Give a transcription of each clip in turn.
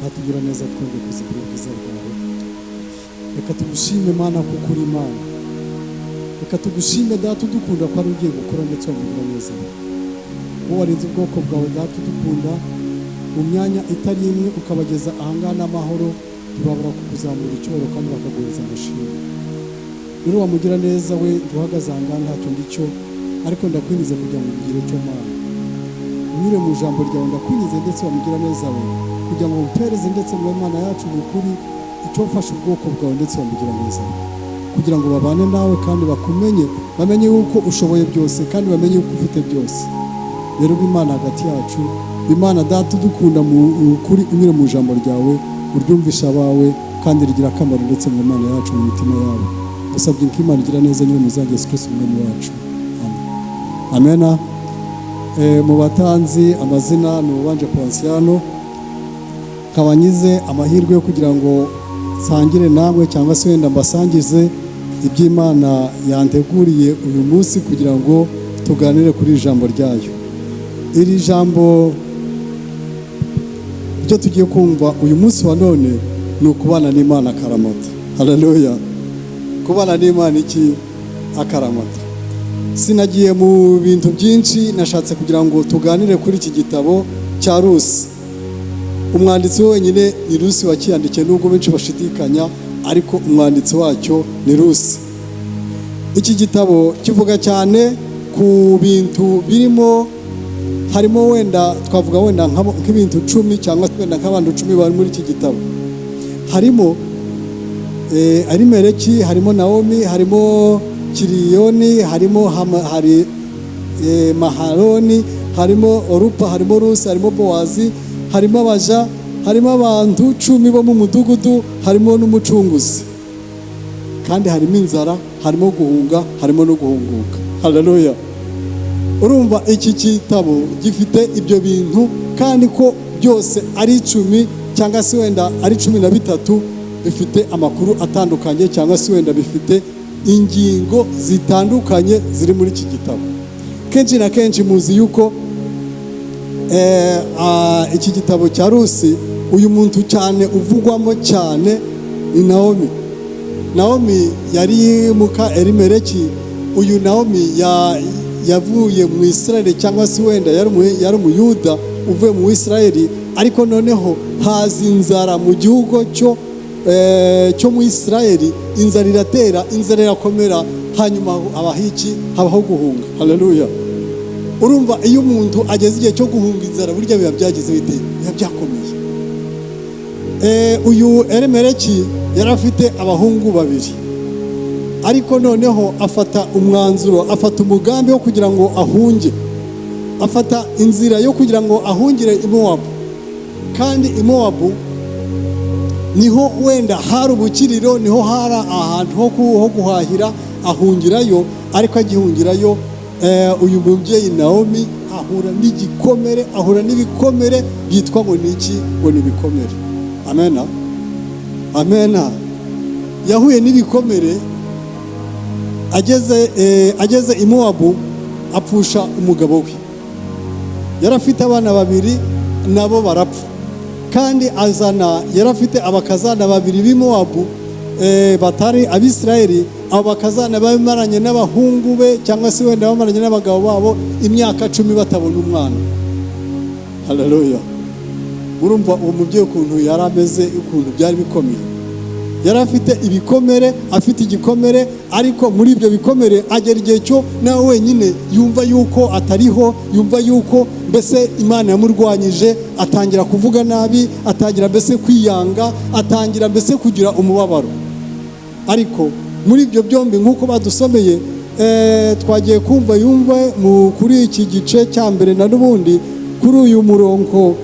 Data neza, twongeye kuzigura ubwiza bwawe. Reka tugushime, Mana, kuko uri Imana. Reka tugushime, Data udukunda, ko ari ugiye gukora ndetse wamugira neza. Wowe warinze ubwoko bwawe, Data udukunda, mu myanya itari imwe, ukabageza ahangaha n'amahoro, ntibabura kukuzamura icyubahiro kandi bakaguhereza amashimwe. Rero wamugira neza we, duhagaze ahangaha ntacyo ndicyo, ariko ndakwinjiza kugira ngo ugire icyo, Mana, unyure mu ijambo ryawe. Ndakwinjiza ndetse wamugira neza we, kugira ngo upereze ndetse mu Mana yacu mu kuri icyo ufasha ubwoko bwawe ndetse wamugira neza we, kugira ngo babane nawe kandi bakumenye, bamenye yuko ushoboye byose kandi bamenye yuko ufite byose. Rero Imana hagati yacu, Imana Data udukunda, mu kuri unyure mu ijambo ryawe, uryumvisha abawe kandi rigira akamaro ndetse mu Mana yacu mu mitima yabo. Dusabye ko Imana igira neza nyine mu za Yesu Kristo Umwami wacu. Amen. Amena. Mu batanzi amazina ni Ubanje Ponsiano, nkaba ngize amahirwe yo kugira ngo nsangire namwe cyangwa se wenda mbasangize iby'Imana yanteguriye uyu munsi kugira ngo tuganire kuri iri jambo ryayo. Iri jambo ryo tugiye kumva uyu munsi wa none ni ukubana n'Imana akaramata. Haleluya! Kubana n'Imana iki? Akaramata. Sinagiye mu bintu byinshi, nashatse kugira ngo tuganire kuri iki gitabo cya Rusi. Umwanditsi we wenyine ni Rusi wakiyandikiye, nubwo benshi bashidikanya, ariko umwanditsi wacyo ni Rusi. Iki gitabo kivuga cyane ku bintu birimo, harimo wenda twavuga wenda nk'ibintu 10 cyangwa se wenda nk'abantu 10 bari muri iki gitabo. Harimo Elimeleki, harimo Nawomi, harimo Kiriyoni, harimo hari Maharoni, harimo Orupa, harimo Rusi, harimo Bowazi, harimo abaja, harimo abantu 10 bo mu mudugudu, harimo n'umucunguzi, kandi harimo inzara, harimo guhunga, harimo no guhunguka. Haleluya! Urumva iki gitabo gifite ibyo bintu, kandi ko byose ari 10 cyangwa se wenda ari 13, bifite amakuru atandukanye cyangwa se wenda bifite ingingo zitandukanye ziri muri iki gitabo. Kenshi na kenshi muzi yuko iki gitabo cya Rusi, uyu muntu cyane uvugwamo cyane ni Nawomi. Nawomi yari muka Elimeleki. Uyu Nawomi yavuye mu Isirayeli cyangwa se wenda yari Umuyuda uvuye mu Isirayeli, ariko noneho haza inzara mu gihugu cyo mu Isirayeli. Inzara iratera, inzara irakomera, hanyuma habaho iki? Habaho guhunga. Haleluya! Urumva iyo umuntu ageze igihe cyo guhunga inzara, burya biba byagize bite? Biba byakomeye. Uyu Elimeleki yari afite abahungu babiri, ariko noneho afata umwanzuro, afata umugambi wo kugira ngo ahunge, afata inzira yo kugira ngo ahungire i Mowabu. Kandi i Mowabu niho wenda hari ubukiriro, niho hari ahantu ho guhahira. Ahungirayo, ariko agihungirayo, uyu mubyeyi Nawomi ahura n'igikomere, ahura n'ibikomere byitwa ngo ni iki? Ngo ni ibikomere. Amena, amena. Yahuye n'ibikomere ageze i Mowabu, apfusha umugabo we. Yari afite abana babiri, nabo barapfa. Kandi azana, yari afite abakazana babiri b'i Mowabu batari Abisirayeli. Abo bakazana bamaranye n'abahungu be cyangwa se wenda bamaranye n'abagabo babo imyaka 10 batabona umwana. Haleluya! Urumva uwo mubyeyi ukuntu yari ameze, ukuntu byari bikomeye. Yari afite ibikomere, afite igikomere, ariko muri ibyo bikomere agera igihe cyo nawe wenyine yumva yuko atariho, yumva yuko mbese Imana yamurwanyije, atangira kuvuga nabi, atangira mbese kwiyanga, atangira mbese kugira umubabaro. Ariko muri ibyo byombi, nk'uko badusomeye, twagiye kumva yumva kuri iki gice cya mbere na n'ubundi kuri uyu murongo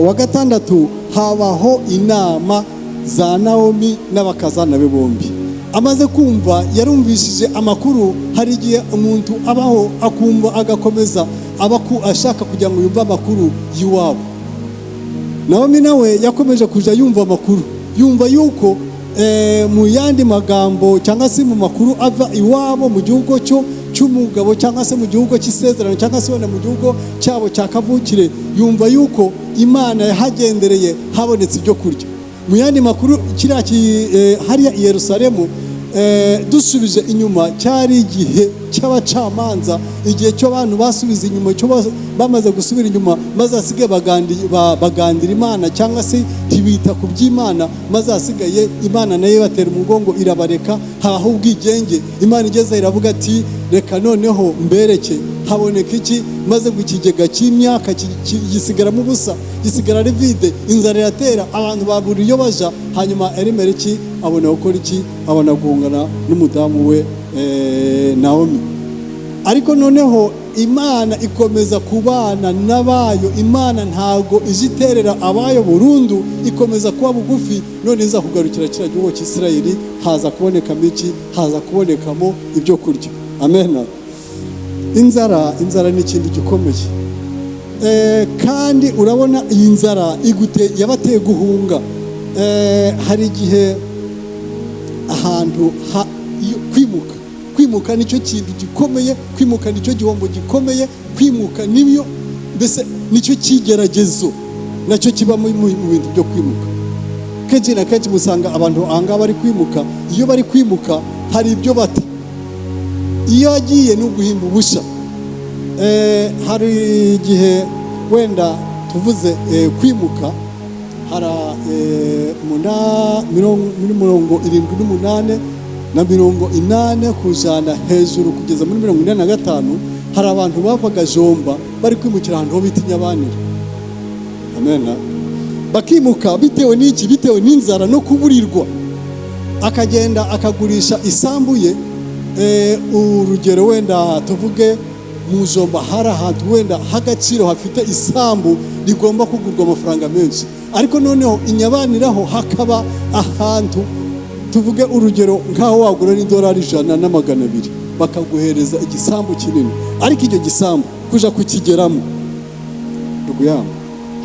wa gatandatu, habaho inama za Nawomi n'abakazana be bombi. Amaze kumva, yarumvishije amakuru. Hari igihe umuntu abaho akumva agakomeza aba ashaka kugira ngo yumve amakuru y'iwabo. Nawomi nawe yakomeje kujya yumva amakuru, yumva yuko mu yandi magambo cyangwa se mu makuru ava iwabo mu gihugu cyo cy'umugabo cyangwa se mu gihugu cy'isezerano cyangwa se wenda mu gihugu cyabo cya kavukire, yumva yuko Imana yahagendereye, habonetse ibyo kurya. Mu yandi makuru, kiriya hariya i Yerusalemu, dusubije inyuma, cyari igihe cy'abacamanza, igihe cy'abantu basubiza inyuma, cyo bamaze gusubira inyuma, maze hasigaye bagandira Imana cyangwa se ntibita ku by'Imana, maze hasigaye Imana nayo ibatera umugongo, irabareka, habaho ubwigenge. Imana igeze iravuga ati: "Reka noneho mbereke." Haboneka iki? Maze ngo ikigega cy'imyaka gisigaramo ubusa, gisigara ari vide. Inzara iratera, abantu babura iyo baja. Hanyuma Elimeleki abona gukora iki? Abona guhungana n'umudamu we Naomi. Ariko noneho Imana ikomeza kubana n'abayo. Imana ntago ije iterera abayo burundu, ikomeza kuba bugufi. None iza kugarukira kiriya gihugu cy'Isirayeli, haza kubonekamo iki? Haza kubonekamo ibyo kurya. Amen. Inzara, inzara ni ikintu gikomeye. Kandi urabona iyi nzara igute yabateye guhunga. Hari igihe ahantu kwimuka, kwimuka nicyo kintu gikomeye, kwimuka nicyo gihombo gikomeye, kwimuka nibyo mbese nicyo kigeragezo nacyo kiba mu bintu byo kwimuka. Kenshi na kenshi musanga abantu ahangaha bari kwimuka, iyo bari kwimuka hari ibyo bata. Iyo agiye ni uguhimba ubusha. Hari igihe wenda tuvuze kwimuka, hari muri 78 na 80 kujana hejuru kugeza muri 85, hari abantu bavaga Jomba bari kwimukira ahantu ho bita Inyabanira. Amen. Bakimuka bitewe n'iki? Bitewe n'inzara no kuburirwa. Akagenda akagurisha isambu ye. Urugero wenda tuvuge mu Jomba hari ahantu wenda h'agaciro, hafite isambu rigomba kugurwa amafaranga menshi, ariko noneho Inyabaniraho hakaba ahantu, tuvuge urugero, nk'aho wagura n'idolari 100 na 200, bakaguhereza igisambu kinini. Ariko icyo gisambu kuja kukigeramo ruguyamba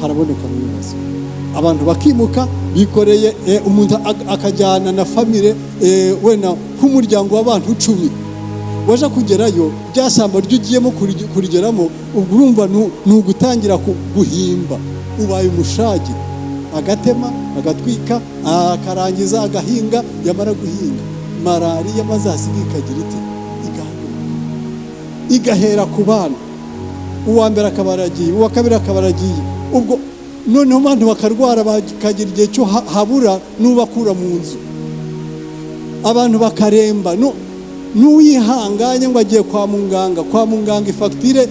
haraboneka mu bibazo. Abantu bakimuka bikoreye, umuntu akajyana na famille, wenda nk'umuryango w'abantu 10. Waje kugerayo, rya shyamba ryo ugiyemo kurigeramo, ubwo urumva ni ugutangira guhimba, ubaye umushagi. Agatema, agatwika, akarangiza agahinga. Yamara guhinga, malariya maze hasigaye ikagira ite? Igahaguruka, igahera ku bana. Uwa mbere akaba aragiye, uwa kabiri akaba aragiye. Ubwo noneho abantu bakarwara, bakagira igihe cyo habura n'ubakura mu nzu, abantu bakaremba. N'uwihanganye ngo agiye kwa muganga, kwa muganga ifagitire,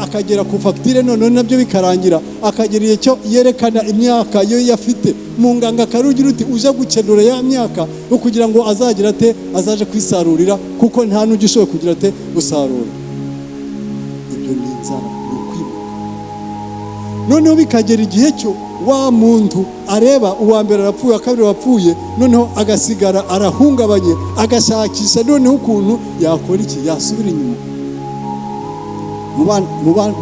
akagera ku fagitire, noneho nabyo bikarangira, akagera igihe cyo yerekana imyaka yo yafite. Muganga akarugira uti uje gukenura ya myaka yo kugira ngo azagira ate? Azaje kwisarurira, kuko nta n'ujya ushoboye kugira ate? Gusarura. Ibyo ni inzara, ni ukwimuka. Noneho bikagera igihe cyo wa muntu areba uwa mbere arapfuye, uwa kabiri wapfuye, noneho agasigara arahungabanye, agashakisha noneho ukuntu yakora iki? Yasubira inyuma.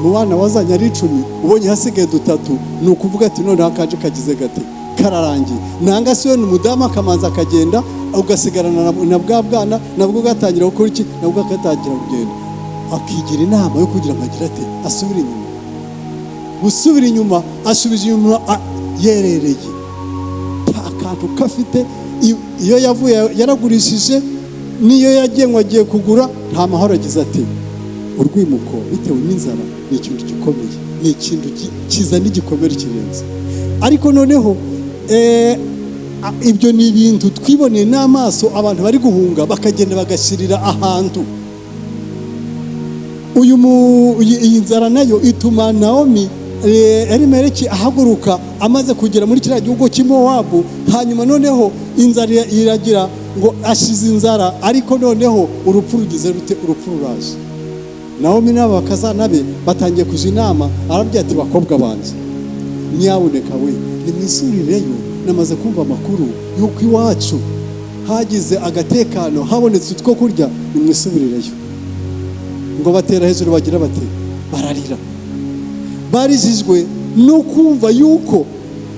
Mu bana wazanye ari 10, ubonye hasigaye dutatu, ni ukuvuga ati noneho akaje kagize gate? Kararangiye. Nanga se wenda umudamu akamanza akagenda, ugasigarana na bwa bwana, nabwo gatangira gukora iki? Nabwo agatangira kugenda, akigira inama yo kugira ngo agire ate? Asubire inyuma. Gusubira inyuma, asubije inyuma yerereye, nta kantu kafite. Iyo yavuye yaragurishije, n'iyo yagiye ngo agiye kugura, nta mahoro agize ati. Urwimuko bitewe n'inzara ni ikintu gikomeye, ni ikintu kizana igikomere kirenze. Ariko noneho ibyo ni ibintu twiboneye n'amaso, abantu bari guhunga bakagenda bagashirira ahantu. Uyu mu iyi nzara nayo ituma Naomi, Elimeleki ahaguruka amaze kugera muri kiriya gihugu cy'i Mowabu. Hanyuma noneho inzara iragira ngo ashize inzara, ariko noneho urupfu rugize rute? Urupfu ruraje. Naomi n'aba bakazana be batangiye kuja inama. Arabwira ati: "Bakobwa banjye, nyabuneka we, nimwisurireyo. Namaze kumva amakuru y'uko iwacu hagize agatekano, habonetse utwo kurya, nimwisubirireyo." Ngo batera hejuru, bagira bate? Bararira. Barijijwe no kumva yuko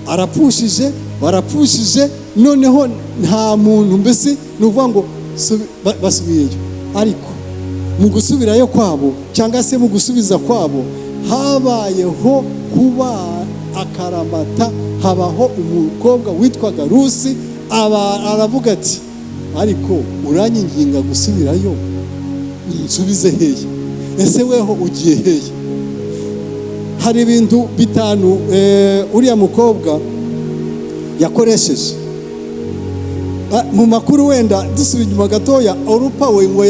arapfushije, barapfushije, noneho nta muntu mbese, ni ukuvuga ngo basubiyeyo. Ariko Mu gusubirayo kwabo, cyangwa se mu gusubiza kwabo, habayeho kuba akaramata. Habaho umukobwa witwaga Rusi, aba aravuga ati: "Ariko uranyinginga gusubirayo, nsubize hehe? Ese weho ugiye hehe?" Hari ibintu bitanu uriya mukobwa yakoresheje. Mu makuru, wenda dusubiye inyuma gatoya, Orupa we ngo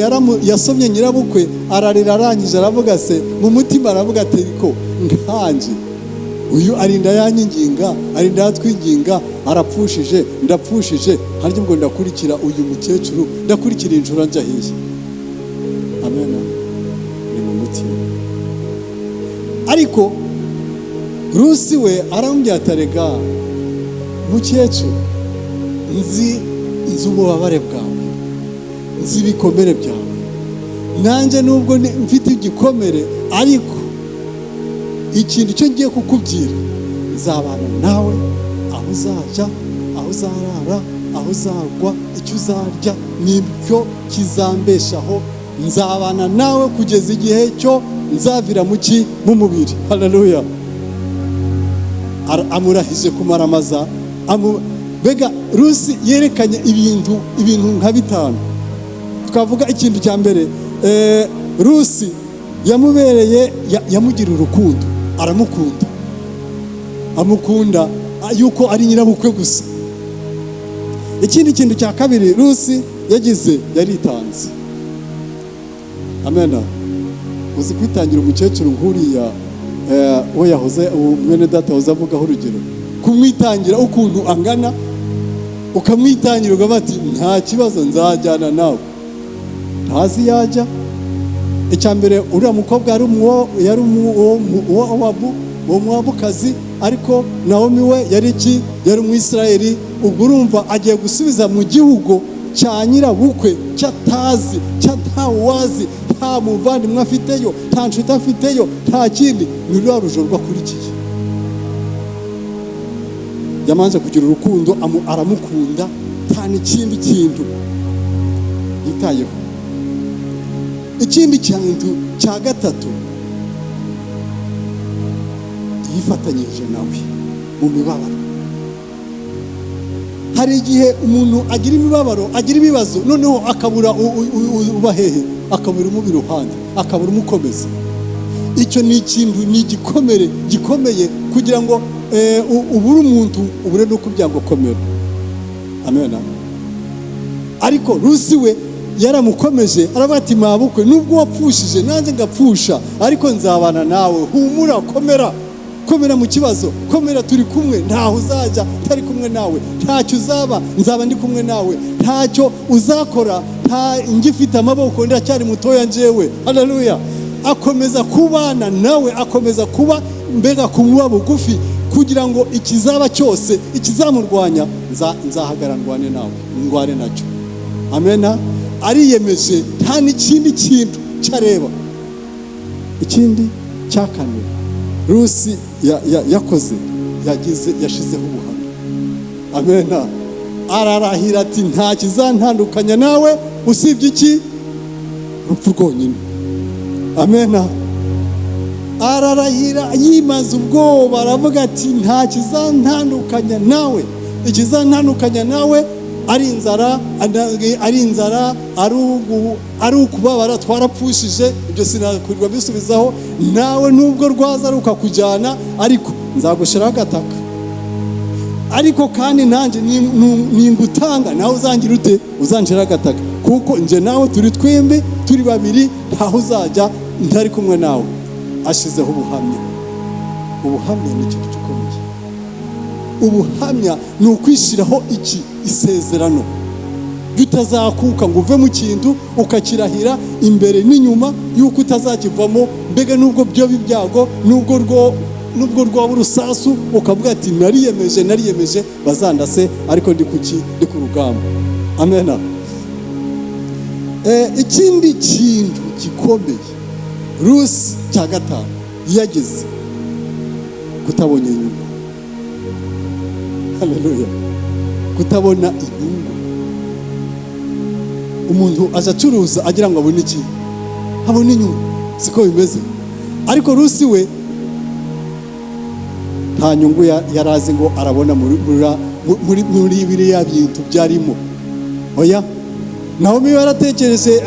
yasomye nyirabukwe, ararira. Arangije aravuga se mu mutima, aravuga ati: "Ariko nkanje uyu arinda yanyinginga, arinda yatwinginga, arapfushije, ndapfushije, harya ubwo ndakurikira uyu mukecuru, ndakurikira injura, njya hehe?" Amena, ni mu mutima. Ariko Rusi we aramubwira ati: "Arega mukecuru, nzi ububabare bwawe, nzi ibikomere byawe. Nanjye nubwo mfite igikomere, ariko ikintu cyo ngiye kukubwira, nzabana nawe aho uzajya, aho uzarara, aho uzagwa, icyo uzarya nibyo kizambeshaho. Nzabana nawe kugeza igihe cyo nzavira mu ki? Mu mubiri." Haleluya! Amurahije kumaramaza. Mbega Rusi yerekanye ibintu nka bitanu. Twavuga ikintu cya mbere, Rusi yamubereye yamugira urukundo, aramukunda, amukunda yuko ari nyirabukwe gusa. Ikindi kintu cya kabiri Rusi yagize, yaritanze. Amena. Uzi kwitangira umukecuru nk'uriya, we yahoze uwo mwene data yahoze avugaho urugero, kumwitangira ukuntu angana, ukamwitangira ukavuga ati: "Nta kibazo, nzajyana nawe"? Ntazi yajya. Icya mbere, uriya mukobwa yari uwo uwo Mwabukazi, ariko Nawomi we yari iki? Yari Umwisirayeli. Ubwo urumva agiye gusubiza mu gihugu cya nyirabukwe cyatazi, cyatawazi, nta muvandimwe afiteyo, nta nshuti afiteyo, nta kindi. Ni ruriya rujoro akurikiye. Yamanje kugira urukundo, aramukunda, nta n'ikindi kintu yitayeho. Ikindi kintu cya gatatu, yifatanyije nawe mu mibabaro. Hari igihe umuntu agira imibabaro, agira ibibazo, noneho akabura uba hehe, akabura umubi iruhande, akabura umukomeza. Icyo ni ikintu, ni igikomere gikomeye, kugira ngo ubure umuntu, ubure no kubyago komera. Amen. Ariko Rusi we yaramukomeje, aravuga ati: "Mabukwe, nubwo wapfushije nanjye ngapfusha, ariko nzabana nawe. Humura, komera, komera mu kibazo, komera, turi kumwe. Ntaho uzajya ntari kumwe nawe, ntacyo uzaba nzaba ndi kumwe nawe, ntacyo uzakora nta ngifite amaboko, ndacyari mutoya njyewe." Haleluya! Akomeza kubana nawe, akomeza kuba mbega kumuba bugufi, kugira ngo ikizaba cyose, ikizamurwanya, nzahagara ndwane nawe, ndwane nacyo. Amena. Ariyemeje, nta n'ikindi kintu cyareba. Ikindi cya kane Rusi yakoze, yagize, yashizeho ubuhamya. Amena. Ararahira ati: "Nta kizantandukanya nawe usibye iki? Urupfu rwonyine." Amena. Ararahira yimaze ubwoba, aravuga ati: "Nta kizantandukanya nawe. Ikizantandukanya nawe, ari inzara, ari inzara, ari ukubabara, twarapfushije, ibyo sinakwirwa bisubizaho nawe. Nubwo rwaza rukakujyana, ariko nzagushyiraho agataka. Ariko kandi nanjye ningutanga, nawe uzangira ute? Uzanshiraho agataka, kuko nje nawe turi twembi, turi babiri. Ntaho uzajya ntari kumwe nawe." Ashyizeho ubuhamya. Ubuhamya ni ikintu gikomeye. Ubuhamya ni ukwishyiraho iki? Isezerano utazakuka ngo uve mu kintu, ukakirahira imbere n'inyuma yuko utazakivamo. Mbega nubwo byo ibyago, nubwo rwaba urusasu, ukavuga ati: "Nariyemeje, nariyemeje, bazandase, ariko ndi kuki? Ndi ku rugamba." Amena. Ikindi kintu gikomeye Rusi cya gatanu yageze, kutabona inyungu. Haleluya! Kutabona inyungu. Umuntu aza acuruza agira ngo abone iki? Abona inyungu. Siko bimeze? Ariko Rusi we nta nyungu yari azi ngo arabona muri biriya bintu byarimo. Oya, Nawomi yaratekereje,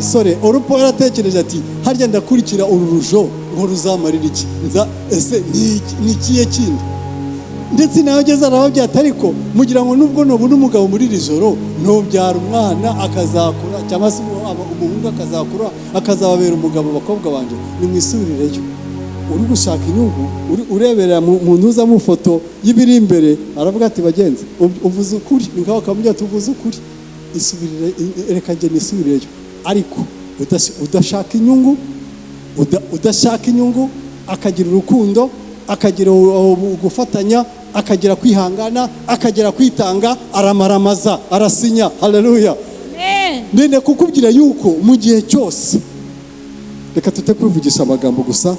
sorry, Orupa yaratekereje ati: "Harya ndakurikira uru rujo ngo ruzamarira iki? Nza ese ni ikihe kindi?" Ndetse nawe ageze arababwira ati: "Ariko mugira ngo nubwo nubona umugabo muri iri joro, ntubyara umwana akazakura, cyangwa se umuhungu akazakura akazababera umugabo, abakobwa banjye? Nimwisubirireyo." Uri gushaka inyungu, urebera mu ntuza, mu foto y'ibiri imbere, aravuga ati: "Bagenzi, uvuze ukuri." Ni nkaho akamubwira ati: "Uvuze ukuri, isubirire, reka njye nisubirireyo." Ariko udashaka inyungu, udashaka inyungu, akagira urukundo, akagira gufatanya, akagira kwihangana, akagira kwitanga, aramaramaza, arasinya. Haleluya! Amen. Ndende kukubwira yuko mu gihe cyose, reka tute kwivugisha amagambo gusa,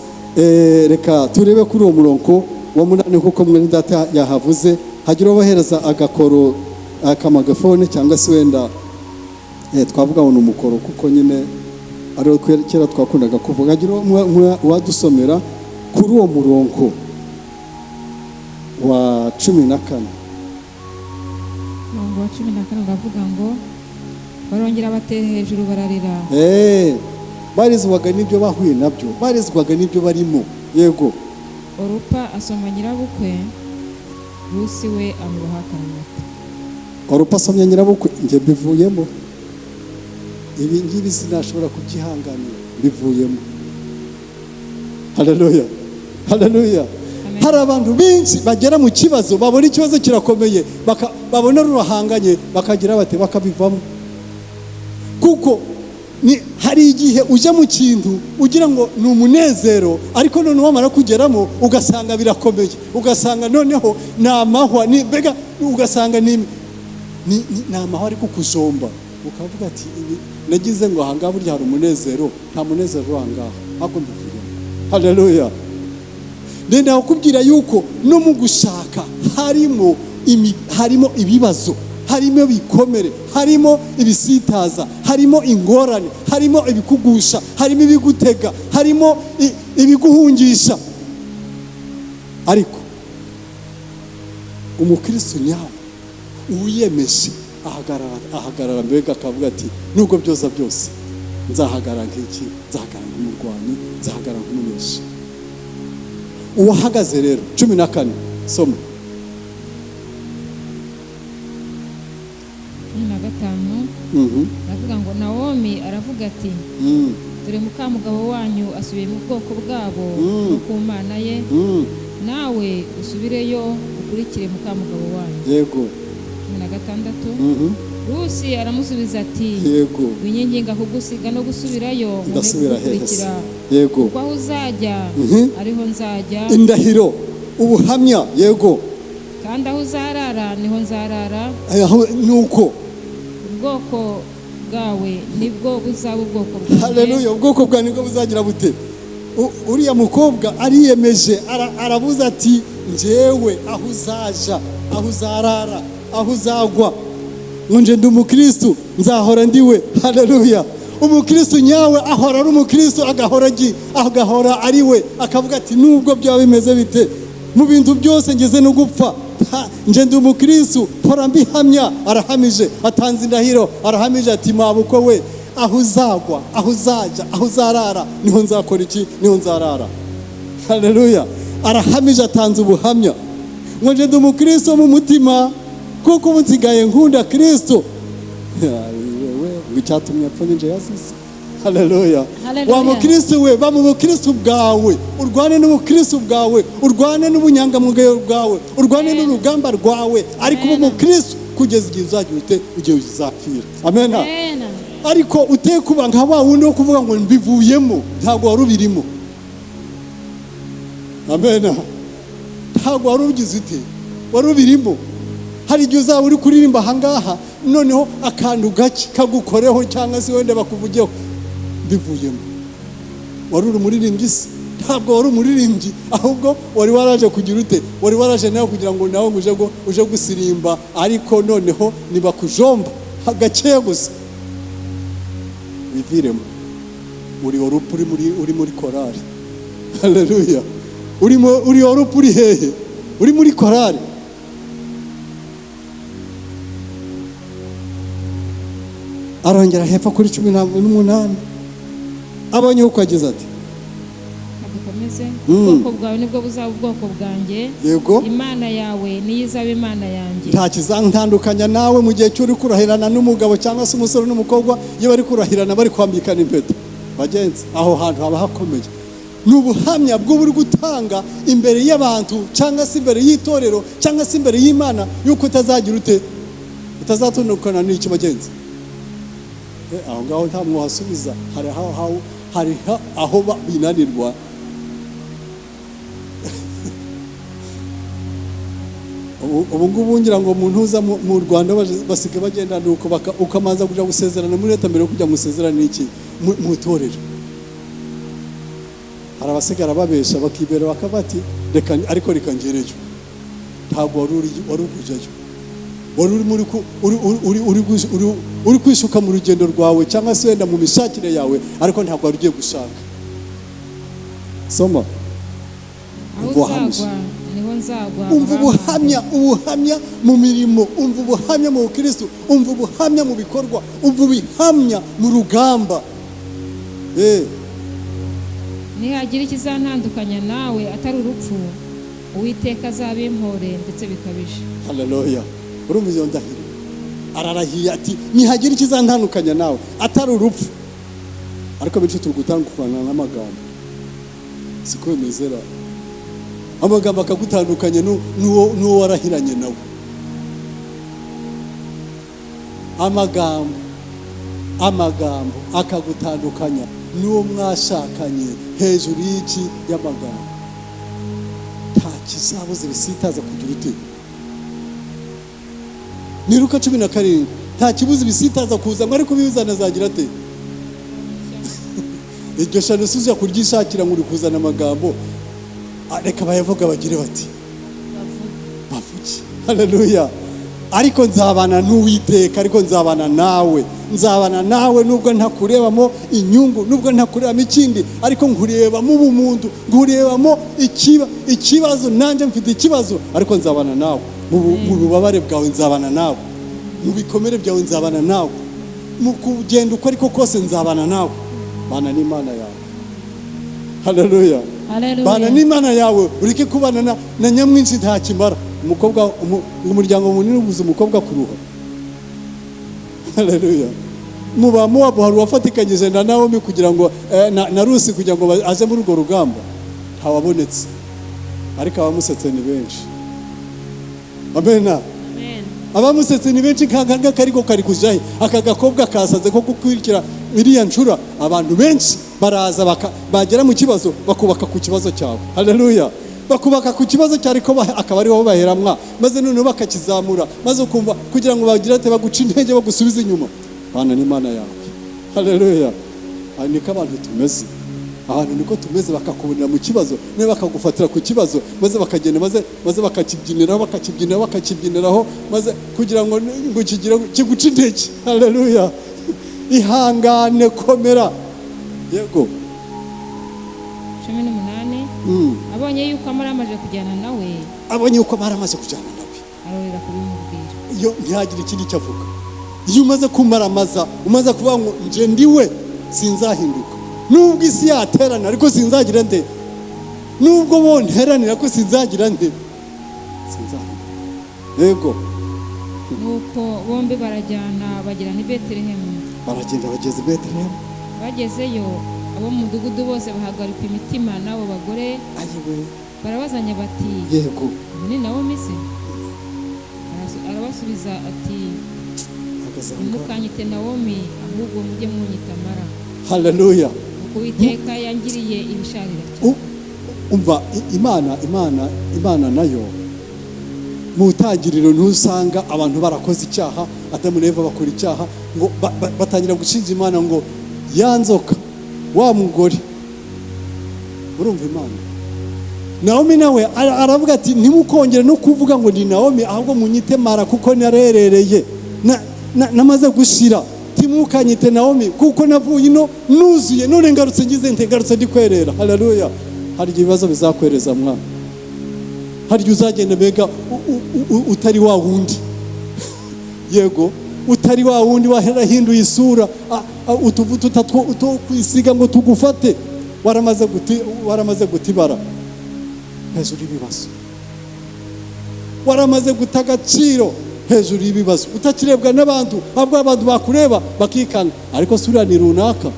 reka turebe kuri uwo murongo wa 8, kuko mwene data yahavuze. Hagira ubahereza agakoro akamagafone, cyangwa se wenda twavuga ngo ni umukoro, kuko nyine ariwo kera twakundaga kuvuga. Hagira uwadusomera kuri uwo murongo wa 14. Umurongo wa 14 uravuga ngo: "Barongera batera hejuru bararira." Barizwaga n'ibyo bahuye nabyo, barizwaga n'ibyo barimo, yego. Orupa asoma nyirabukwe, Rusi we amubaha akaramata. Orupa asomye nyirabukwe: "Njye mbivuyemo, ibi ngibi sinashobora kubyihanganira, mbivuyemo." Haleluya, haleluya! Amen. Hari abantu benshi bagera mu kibazo, babona ikibazo kirakomeye, babona rurahanganye, bakagira bate? Bakabivamo. Kuko ni hari igihe ujya mu kintu ugira ngo ni umunezero, ariko noneho wamara kugeramo ugasanga birakomeye, ugasanga noneho ni amahwa, ni mbega ugasanga ni amahwa ari kukujomba, ukavuga ati: "Ibi nagize ngo ahangaha burya hari umunezero, nta munezero uri ahangaha, ahubwo mbivuyemo." Haleluya! Ndenda kukubwira yuko no mu gushaka harimo ibibazo, harimo ibikomere, harimo ibisitaza, harimo ingorane, harimo ibikugusha, harimo ibigutega, harimo ibiguhungisha. Ariko umukristo nyawe uwiyemeje ahagarara, mbega akavuga ati: "Nubwo byoza byose, nzahagarara nk'iki? Nzahagarara nk'umurwanyi, nzahagarara nk'umuneshi." Uwahagaze rero, 14, soma. 15. Aravuga ngo: Nawomi aravuga ati: "Dore mukamugabo wanyu asubiye mu bwoko bwabo no ku mana ye. Nawe usubireyo, ukurikire mukamugabo wanyu." 16. Rusi aramusubiza ati: "Winyinginga kugusiga no gusubirayo ngo Ndasubira hehe se? kugukurikira. Kuko aho uzajya ariho nzajya, Indahiro, ubuhamya, yego. kandi aho uzarara niho nzarara. Nuko. Ubwoko bwawe nibwo buzaba ubwoko bwanjye." Haleluya! Ubwoko bwawe nibwo buzagira bute? Uriya mukobwa ariyemeje, arabuze ati: "Njyewe aho uzaja, aho uzarara, aho uzagwa, ngo nje ndi umukristu, nzahora ndiwe." Haleluya! Umukristu nyawe ahora ari umukristu, agahora ari we, akavuga ati: "Nubwo byaba bimeze bite, mu bintu byose ngeze no gupfa, nje ndi umukristu, mpora mbihamya." Arahamije, atanze indahiro, arahamije ati: "Mabukwe we, aho uzagwa, aho uzajya, aho uzarara, niho nzakora iki? Niho nzarara." Haleluya! Arahamije, atanze ubuhamya ngo: "Nje ndi umukristo mu mutima, kuko ubu nsigaye nkunda Kristo." Wewe ngo icyatumye apfa ninje yazize. Haleluya! Haleluya. Wa mukristo we, ba mu bukristo bwawe, urwane n'ubukristo bwawe, urwane n'ubunyangamugayo bwawe, urwane n'urugamba rwawe, ariko uba Amen. umukristo kugeza igihe uzagira ute? Igihe uzapfira. Amen. Amen. Ariko uteye kuba nka wa wundi wo kuvuga ngo mbivuyemo, ntabwo wari ubirimo. Amen. Ntabwo wari ubigize ute? Wari ubirimo. Hari igihe uzaba uri kuririmba ahangaha, noneho akantu gake kagukoreho, cyangwa se wenda bakuvugeho: "Mbivuyemo." Wari uri umuririmbyi se? Ntabwo wari umuririmbyi, ahubwo wari waraje kugira ute? Wari waraje nawe kugira ngo nawe uje gusirimba, ariko noneho nibakujomba gakeya gusa, wiviremo. Uri Orupa uri muri korari. Haleluya. Uri Orupa uri hehe? Uri muri korari. Arongera hepfo kuri 18 abonye uko agize ati dukomeze. Ubwoko bwawe nibwo buzaba ubwoko bwanjye, yego, Imana yawe niyo izaba Imana yanjye. Nta kizantandukanya nawe mu gihe cy'uri kurahirana n'umugabo cyangwa se umusore n'umukobwa, iyo bari kurahirana bari kwambikana impeta. Bagenzi, aho hantu haba hakomeye. Ni ubuhamya bw'uri gutanga imbere y'abantu cyangwa se imbere y'itorero cyangwa se imbere y'Imana yuko utazagira ute, utazatandukana n'iki bagenzi. Aho ngaho nta mwasubiza, hari aho binanirwa. Ubu ngubu ngira ngo umuntu uza mu Rwanda basiga bagenda nuko ukamaza kuja gusezerana muri leta mbere yo kujya musezerana iki mu itorero. Hari abasigara babesha bakibera bakabati reka ariko reka ngereyo. Ntabwo wari ukujayo, wari uri kwisuka mu rugendo rwawe cyangwa se wenda mu mishakire yawe, ariko ntabwo wari ugiye gushaka. Soma. Umva ubuhamya, ubuhamya mu mirimo, umva ubuhamya mu Kristo, umva ubuhamya mu bikorwa, umva ubuhamya mu rugamba. Nihagira ikizantandukanya nawe atari urupfu, Uwiteka azabimpore ndetse bikabije. Haleluya. Urumva iyo ndahiro, ararahiye ati nihagira ikizantandukanya nawe atari urupfu. Ariko benshi turi gutandukana n'amagambo, siko bimeze ra. Amagambo akagutandukanya n'uwo warahiranye nawe. Amagambo akagutandukanya n'uwo mwashakanye hejuru y'iki y'amagambo. Nta kizabuze ibisitaza kugira ute. Ni Luka 17. Nta kibuze ibisitaza kuza ngo ariko bizana azagira ate. Iryo shano suza kuryishakira ngo uri kuzana amagambo, reka bayavuga bagire bati bavuge. Haleluya. Ariko nzabana n'Uwiteka, ariko nzabana nawe, nzabana nawe nubwo ntakurebamo inyungu, nubwo ntakurebamo ikindi, ariko nkurebamo ubumuntu, nkurebamo ikibazo, nanjye mfite ikibazo, ariko nzabana nawe mu bubabare bwawe, nzabana nawe mu bikomere byawe, nzabana nawe mu kugenda uko ariko kose, nzabana nawe. Bana n'Imana yawe. Haleluya. Bana n'Imana yawe, ureke kubana na nyamwinshi nta kimara. Umukobwa umuryango munini ubuze umukobwa kuruha. Haleluya. Mu ba Mowabu hari uwafatikanyije na Naomi kugira ngo na Rusi kugira ngo aze muri urwo rugamba, ntawabonetse, ariko abamusetse ni benshi. Amena. Abamusetse ni benshi. Kanga kariko kari kujahe, aka gakobwa kasaze ko gukwirikira iriya ncura. Abantu benshi baraza bagera mu kibazo bakubaka ku kibazo cyawe. Haleluya. Bakubaka ku kibazo cyari ko akaba ariho baheramwa, maze noneho bakakizamura, maze ukumva kugira ngo bagire ate, baguca intege, bagusubiza inyuma. Bana n'Imana yawe. Haleluya. Niko abantu tumeze, abantu niko tumeze. Bakakubonera mu kibazo, niba bakagufatira ku kibazo, maze bakagenda maze bakakibyiniraho, bakakibyiniraho, bakakibyiniraho, maze kugira ngo kigire kiguca intege. Haleluya. Ihangane, komera. Yego. 18. Abonye yuko amaramaje kujyana nawe, abonye yuko amaramaje kujyana nawe, arorera kubimubwira. Iyo ntihagire ikindi cyavuga. Iyo umaze kumaramaza, umaze kuvuga ngo nje ndiwe, sinzahinduka, nubwo isi yaterana ariko sinzagira nde, nubwo bonteranira ko sinzagira nde, sinzahinduka. Yego. Nuko bombi barajyana bagera ni Betelehemu. Baragenda bageze i Betelehemu. Bagezeyo abo mu mudugudu bose bahagarika imitima n'abo bagore. Barabazanya bati yego, ni Nawomi se? Arabasubiza ati ntimukanyite Nawomi, ahubwo mujye munyita Mara. Haleluya. Kuko Uwiteka yangiriye ibisharira cyane. Umva, Imana nayo mu ntangiriro ntusanga abantu barakoze icyaha, Adamu na Eva bakora icyaha, ngo batangira gushinja Imana ngo ya nzoka wa mugore. Urumva Imana. Naomi nawe aravuga ati ntimukongere no kuvuga ngo ni Naomi, ahubwo munyite Mara, kuko narerereye, namaze gushira. Ntimukanyite Nawomi, kuko navuye ino nuzuye, none ngarutse ngize nte? Ngarutse ndi kwerera. Haleluya! Hari igihe ibibazo bizakwereza, mwana. Hari igihe uzagenda mbega utari wa wundi, yego, utari wa wundi, warahinduye isura, utuvuta utatwo kwisiga ngo tugufate, waramaze gutibara hejuru y'ibibazo, waramaze guta agaciro hejuru y'ibibazo, utakirebwa n'abantu, ahubwo abantu bakureba bakikanga: "Ariko suriya ni runaka?"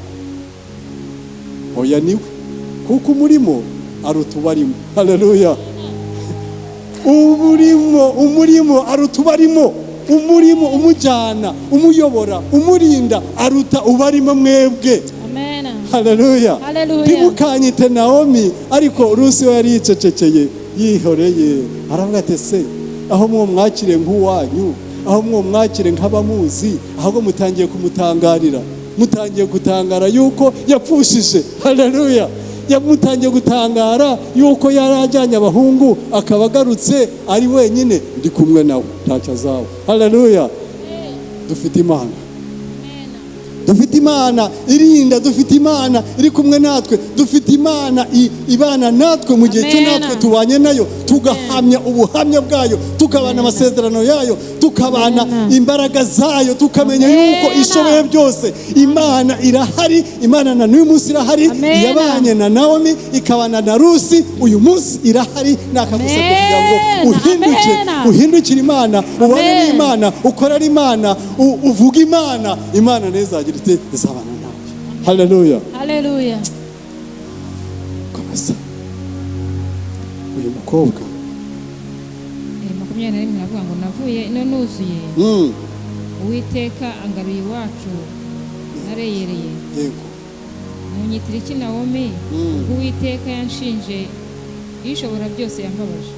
Oya, niwe, kuko umurimo aruta ubarimo. Haleluya! Umurimo, umurimo aruta ubarimo. Umurimo umujyana, umuyobora, umurinda, aruta ubarimo mwebwe. Amen. Haleluya! Haleluya. Ntimukanyite Nawomi. Ariko Rusi we yari yicecekeye, yihoreye, aravuga ati: "Se aho mwo mwakire nk'uwanyu, aho mwo mwakire nk'abamuzi, ahubwo mutangiye kumutangarira, mutangiye gutangara yuko yapfushije." Haleluya! Yamutangiye gutangara yuko yari ajyanye abahungu, akaba agarutse ari wenyine. Ndi kumwe nawe, ntacyo azaba. Haleluya! Dufite Imana, dufite Imana irinda, dufite Imana iri kumwe natwe, dufite Imana ibana natwe mu gihe cyo Amen. natwe tubanye nayo, tugahamya ubuhamya bwayo, tukabana amasezerano yayo, tukabana Amen. imbaraga zayo, tukamenya Amen. yuko ishoboye byose. Imana irahari, Imana na n'uyu munsi irahari. Amen. Yabanye na Nawomi, ikabana na Rusi, uyu munsi irahari. Nakagusabye kugira ngo Amen. uhinduke, Amen. uhindukire Imana, ubane Amen. n'Imana, ukorere Imana, uvuge Imana. Imana nayo izagira ite? Izabana nawe. Haleluya! Haleluya. Komeza uyu mukobwa. 21 aravuga ngo: "Navuye ino nuzuye, Uwiteka angaruye iwacu nareyereye. Munyitira iki Nawomi, ubwo Uwiteka yanshinje, Ishobora byose yambabaje?"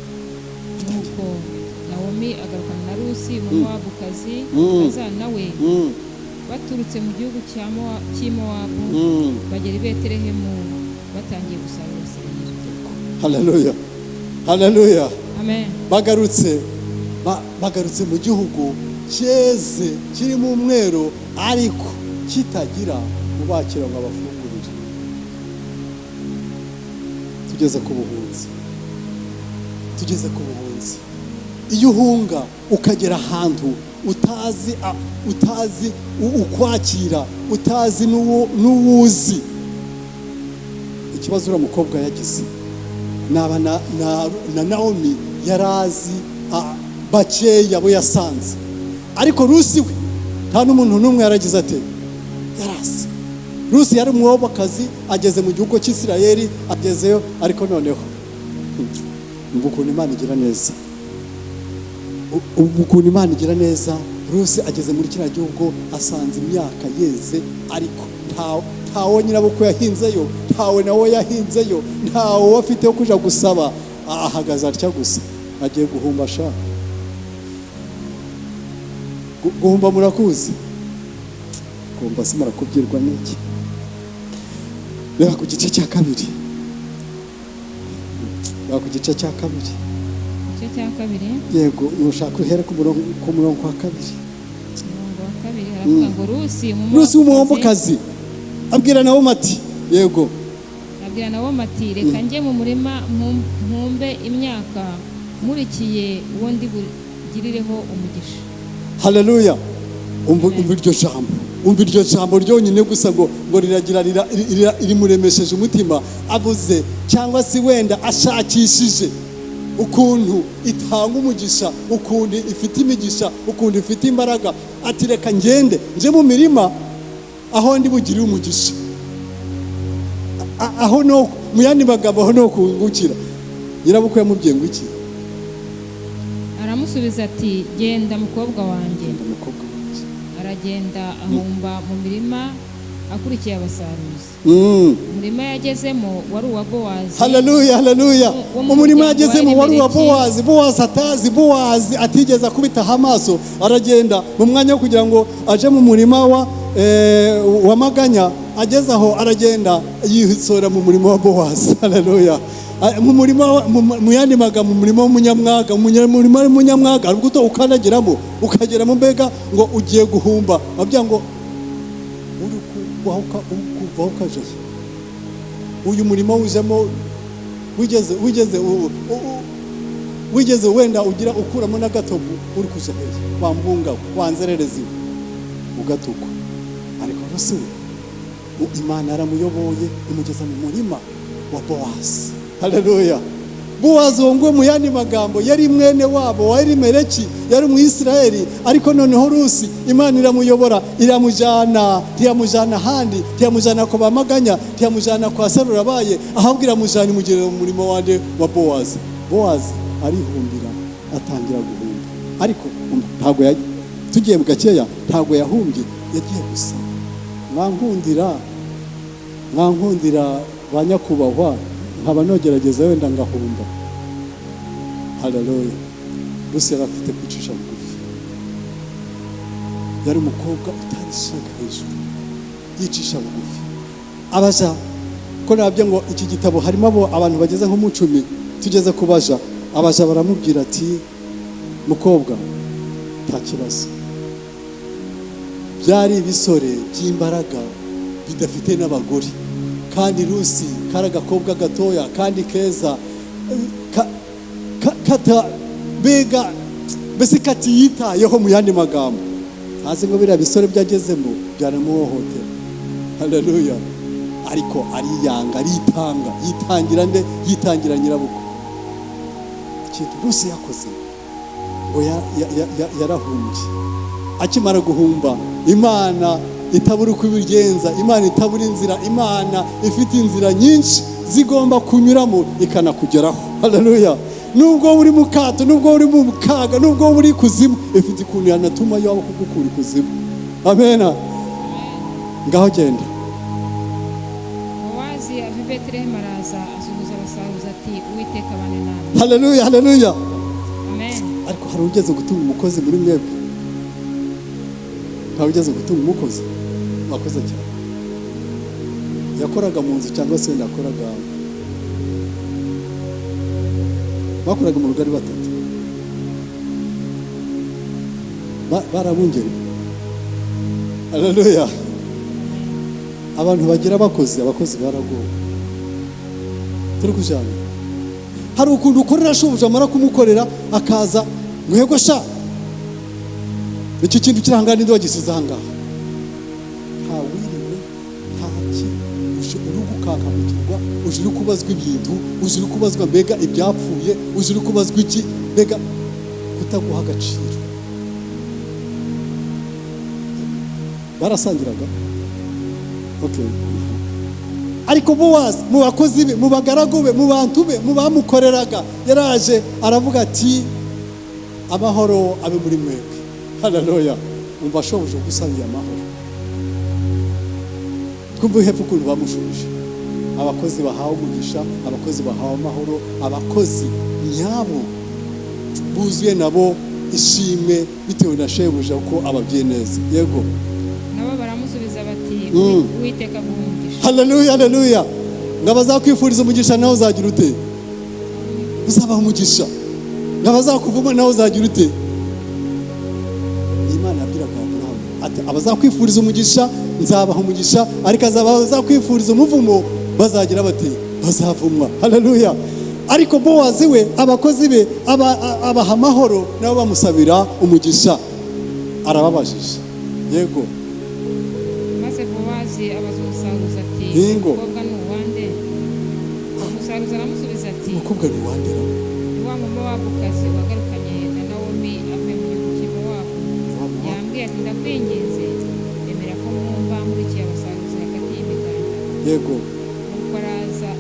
Nuko Nawomi agarukana na Rusi Umumowabukazi, umukazana we, baturutse mu gihugu cy'i Mowabu, bagera i Betelehemu batangiye gusarura sayiri. Haleluya, haleluya! Amen. Bagarutse mu gihugu cyeze, kirimo umwero, ariko kitagira ubakira ngo abafungurire. Tugeze ku buhunzi, tugeze ku buhunzi. Iyo uhunga ukagera ahantu utazi, utazi ukwakira, utazi n'uwuzi. Ikibazo uriya mukobwa yagize naba na Naomi yarazi bakeya abo yasanze, ariko Rusi we nta n'umuntu n'umwe yaragize ate? Yarazi. Rusi yari umwobakazi, ageze mu gihugu cy'Isirayeli, agezeyo. Ariko noneho umva ukuntu Imana igira neza, ubu ukuntu Imana igira neza. Rusi ageze muri kiriya gihugu, asanze imyaka yeze, ariko ntawe nyirabukwe yahinzeyo, ntawe nawe yahinzeyo, ntawe afite wo kuja gusaba. Ahagaze atya gusa, agiye guhumba sha. Guhumba murakuzi? Guhumba se murakubwirwa n'iki? Reba ku gice cya kabiri, reba ku gice cya kabiri. Igice cya kabiri. Yego, nushaka uhere ku murongo wa kabiri. Umurongo wa kabiri haravuga ngo: Rusi Rusi w'umuhomokazi abwira Nawomi ati, yego. Abwira Nawomi ati: "Reka njye mu murima mpumbe imyaka, nkurikiye uwo ndi bugirireho umugisha." Haleluya! Umva iryo jambo, umva iryo jambo ryonyine gusa, ngo riragira rimuremesheje umutima. Avuze cyangwa se wenda ashakishije ukuntu itanga umugisha, ukuntu ifite imigisha, ukuntu ifite imbaraga, ati: "Reka ngende nje mu mirima aho ndi bugirire umugisha." Aho no mu yandi magambo, aho no kungukira. Nyirabukwe yamubwiye ngo iki? Aramusubiza ati: "Genda, mukobwa wanjye." "Genda, mukobwa wanjye." Aragenda, ahumba mu mirima akurikiye abasaruzi. Umurima yagezemo wari uwa Bowazi. Haleluya, haleluya! Wo mu Umurima muryango wa yagezemo wari uwa Elimeleki. Bowazi. Bowazi atazi, Bowazi atigeze akubitaho amaso. Aragenda, mu mwanya wo kugira ngo aje mu murima wa Maganya, ageze aho aragenda yisora mu murima wa Bowazi. Haleluya! Mu murima mu yandi magambo, mu murima w'umunyamwaga, mu murima w'umunyamwaga, ariko ukandageramo, ukageramo mbega ngo ugiye guhumba, bavuga ngo Ukuvaho ukaja he? Uyu murimo wujemo wigeze wenda ugira ukuramo n'agatovu? Uri kuja hehe, wa mbunga we, wa nzererezi we?" Ugatukwa. Ariko Rusi we, Imana yaramuyoboye, imugeza mu murima wa Bowazi. Haleluya! Bowazi uwo nguwo, mu yandi magambo, yari mwene wabo wa Elimeleki, yari Umwisirayeli. Ariko noneho Rusi Imana iramuyobora, iramujyana. Ntiyamujyana ahandi, ntiyamujyana ku bamaganya, ntiyamujyana kwa Serurabaye, ahubwo iramujyana, imugerera mu murimo wande? Wa Bowazi. Bowazi arihumbira, atangira guhumba. Ariko ntabwo tugiye mu gakeya, ntabwo yahumbye, yagiye gusaba. Mwankundira, mwankundira ba nyakubahwa, nkaba nogerageza wenda ngahumba. Haleluya! Rusi yari afite kwicisha bugufi, yari umukobwa utarishaga hejuru, yicisha bugufi. Abaja ko nabyo ngo iki gitabo harimo abo abantu bageze nko mu 10, tugeze ku baja. Abaja baramubwira ati: "Mukobwa, nta kibazo." Byari ibisore by'imbaraga bidafite n'abagore, kandi Rusi kari agakobwa gatoya kandi keza, kata mbega mbese katiyitayeho. Mu yandi magambo, ntazi ngo biriya bisore byagezemo byanamuhohotera. Haleluya! Ariko ariyanga, aritanga. Yitangira nde? Yitangira nyirabukwe. Ikintu Rusi yakoze ngo yarahumbye. Akimara guhumba, Imana itabura uko ibigenza, Imana itabura inzira, Imana ifite inzira nyinshi zigomba kunyuramo ikanakugeraho. Haleluya! Nubwo uri mu kato, nubwo uri mu kaga, nubwo uri kuzimu, ifite ukuntu yanatuma yaba kugukura ikuzimu. Amena. Ngaho genda. Bowazi ava i Betelehemu, araza, asuhuza abasaruzi ati: "Uwiteka abane namwe." Haleluya, haleluya! Amen. Ariko hari ugeze gutunga umukozi muri mwebwe? Ntawe ugeze gutunga umukozi? Wakoze cyane. Yakoraga mu nzu cyangwa se wenda yakoraga, bakoraga mu rugo ari batatu. Barabungeri. Haleluya! Abantu bagira abakozi, abakozi baragowe. Turi kujana. Hari ukuntu ukorera shobuja, amara kumukorera akaza ngo: "Yego sha, iki kintu kirangana, ninde wagisize aha ngaha?" Nta wiriwe, nta ki, uje uri gukankamukirwa, uje uri kubazwa ibintu, uje uri kubazwa mbega ibyapfuye, uje uri kubazwa iki, mbega kutaguha agaciro. Barasangiraga, okay. Ariko Bowazi, mu bakozi be, mu bagaragu be, mu bantu be, mu bamukoreraga, yaraje aravuga ati: "Amahoro abe muri mwebwe." Haleluya! Umva, shobuja gusangiye amahoro. Twumve hepfo ukuntu bamushubije. Abakozi bahawe umugisha, abakozi bahawe amahoro, abakozi nyabo buzuye nabo ishimwe bitewe na shebuja ko ababwiye neza. Yego. Nabo baramusubiza bati: "Uwiteka aguhe umugisha." Haleluya, haleluya! Ngo abazakwifuriza umugisha nawe uzagira ute? Uzabaha umugisha. Ngo abazakuvuma nawe uzagira ute? Ni Imana yabwiraga Aburahamu ati: "Abazakwifuriza umugisha nzabaha umugisha, ariko abazakwifuriza umuvumo bazagira bati bazavumwa." Haleluya! Ariko Bowazi we, abakozi be abaha amahoro, nabo bamusabira umugisha. Arababajije. Yego. Maze Bowazi abaza umusaruzi ati: Yego. "Umukobwa ni uwande?" Umusaruzi aramusubiza ati: Umukobwa ni uwandera? "Ni wa Mumowabukazi wagarukanye na Nawomi avuye mu gihugu cy'i Mowabu. Yambwiye ati: 'Ndakwinginze, emera ko mwumva nkurikiye abasaruzi hagati y'imiganda.'" Yego. Nuko araza,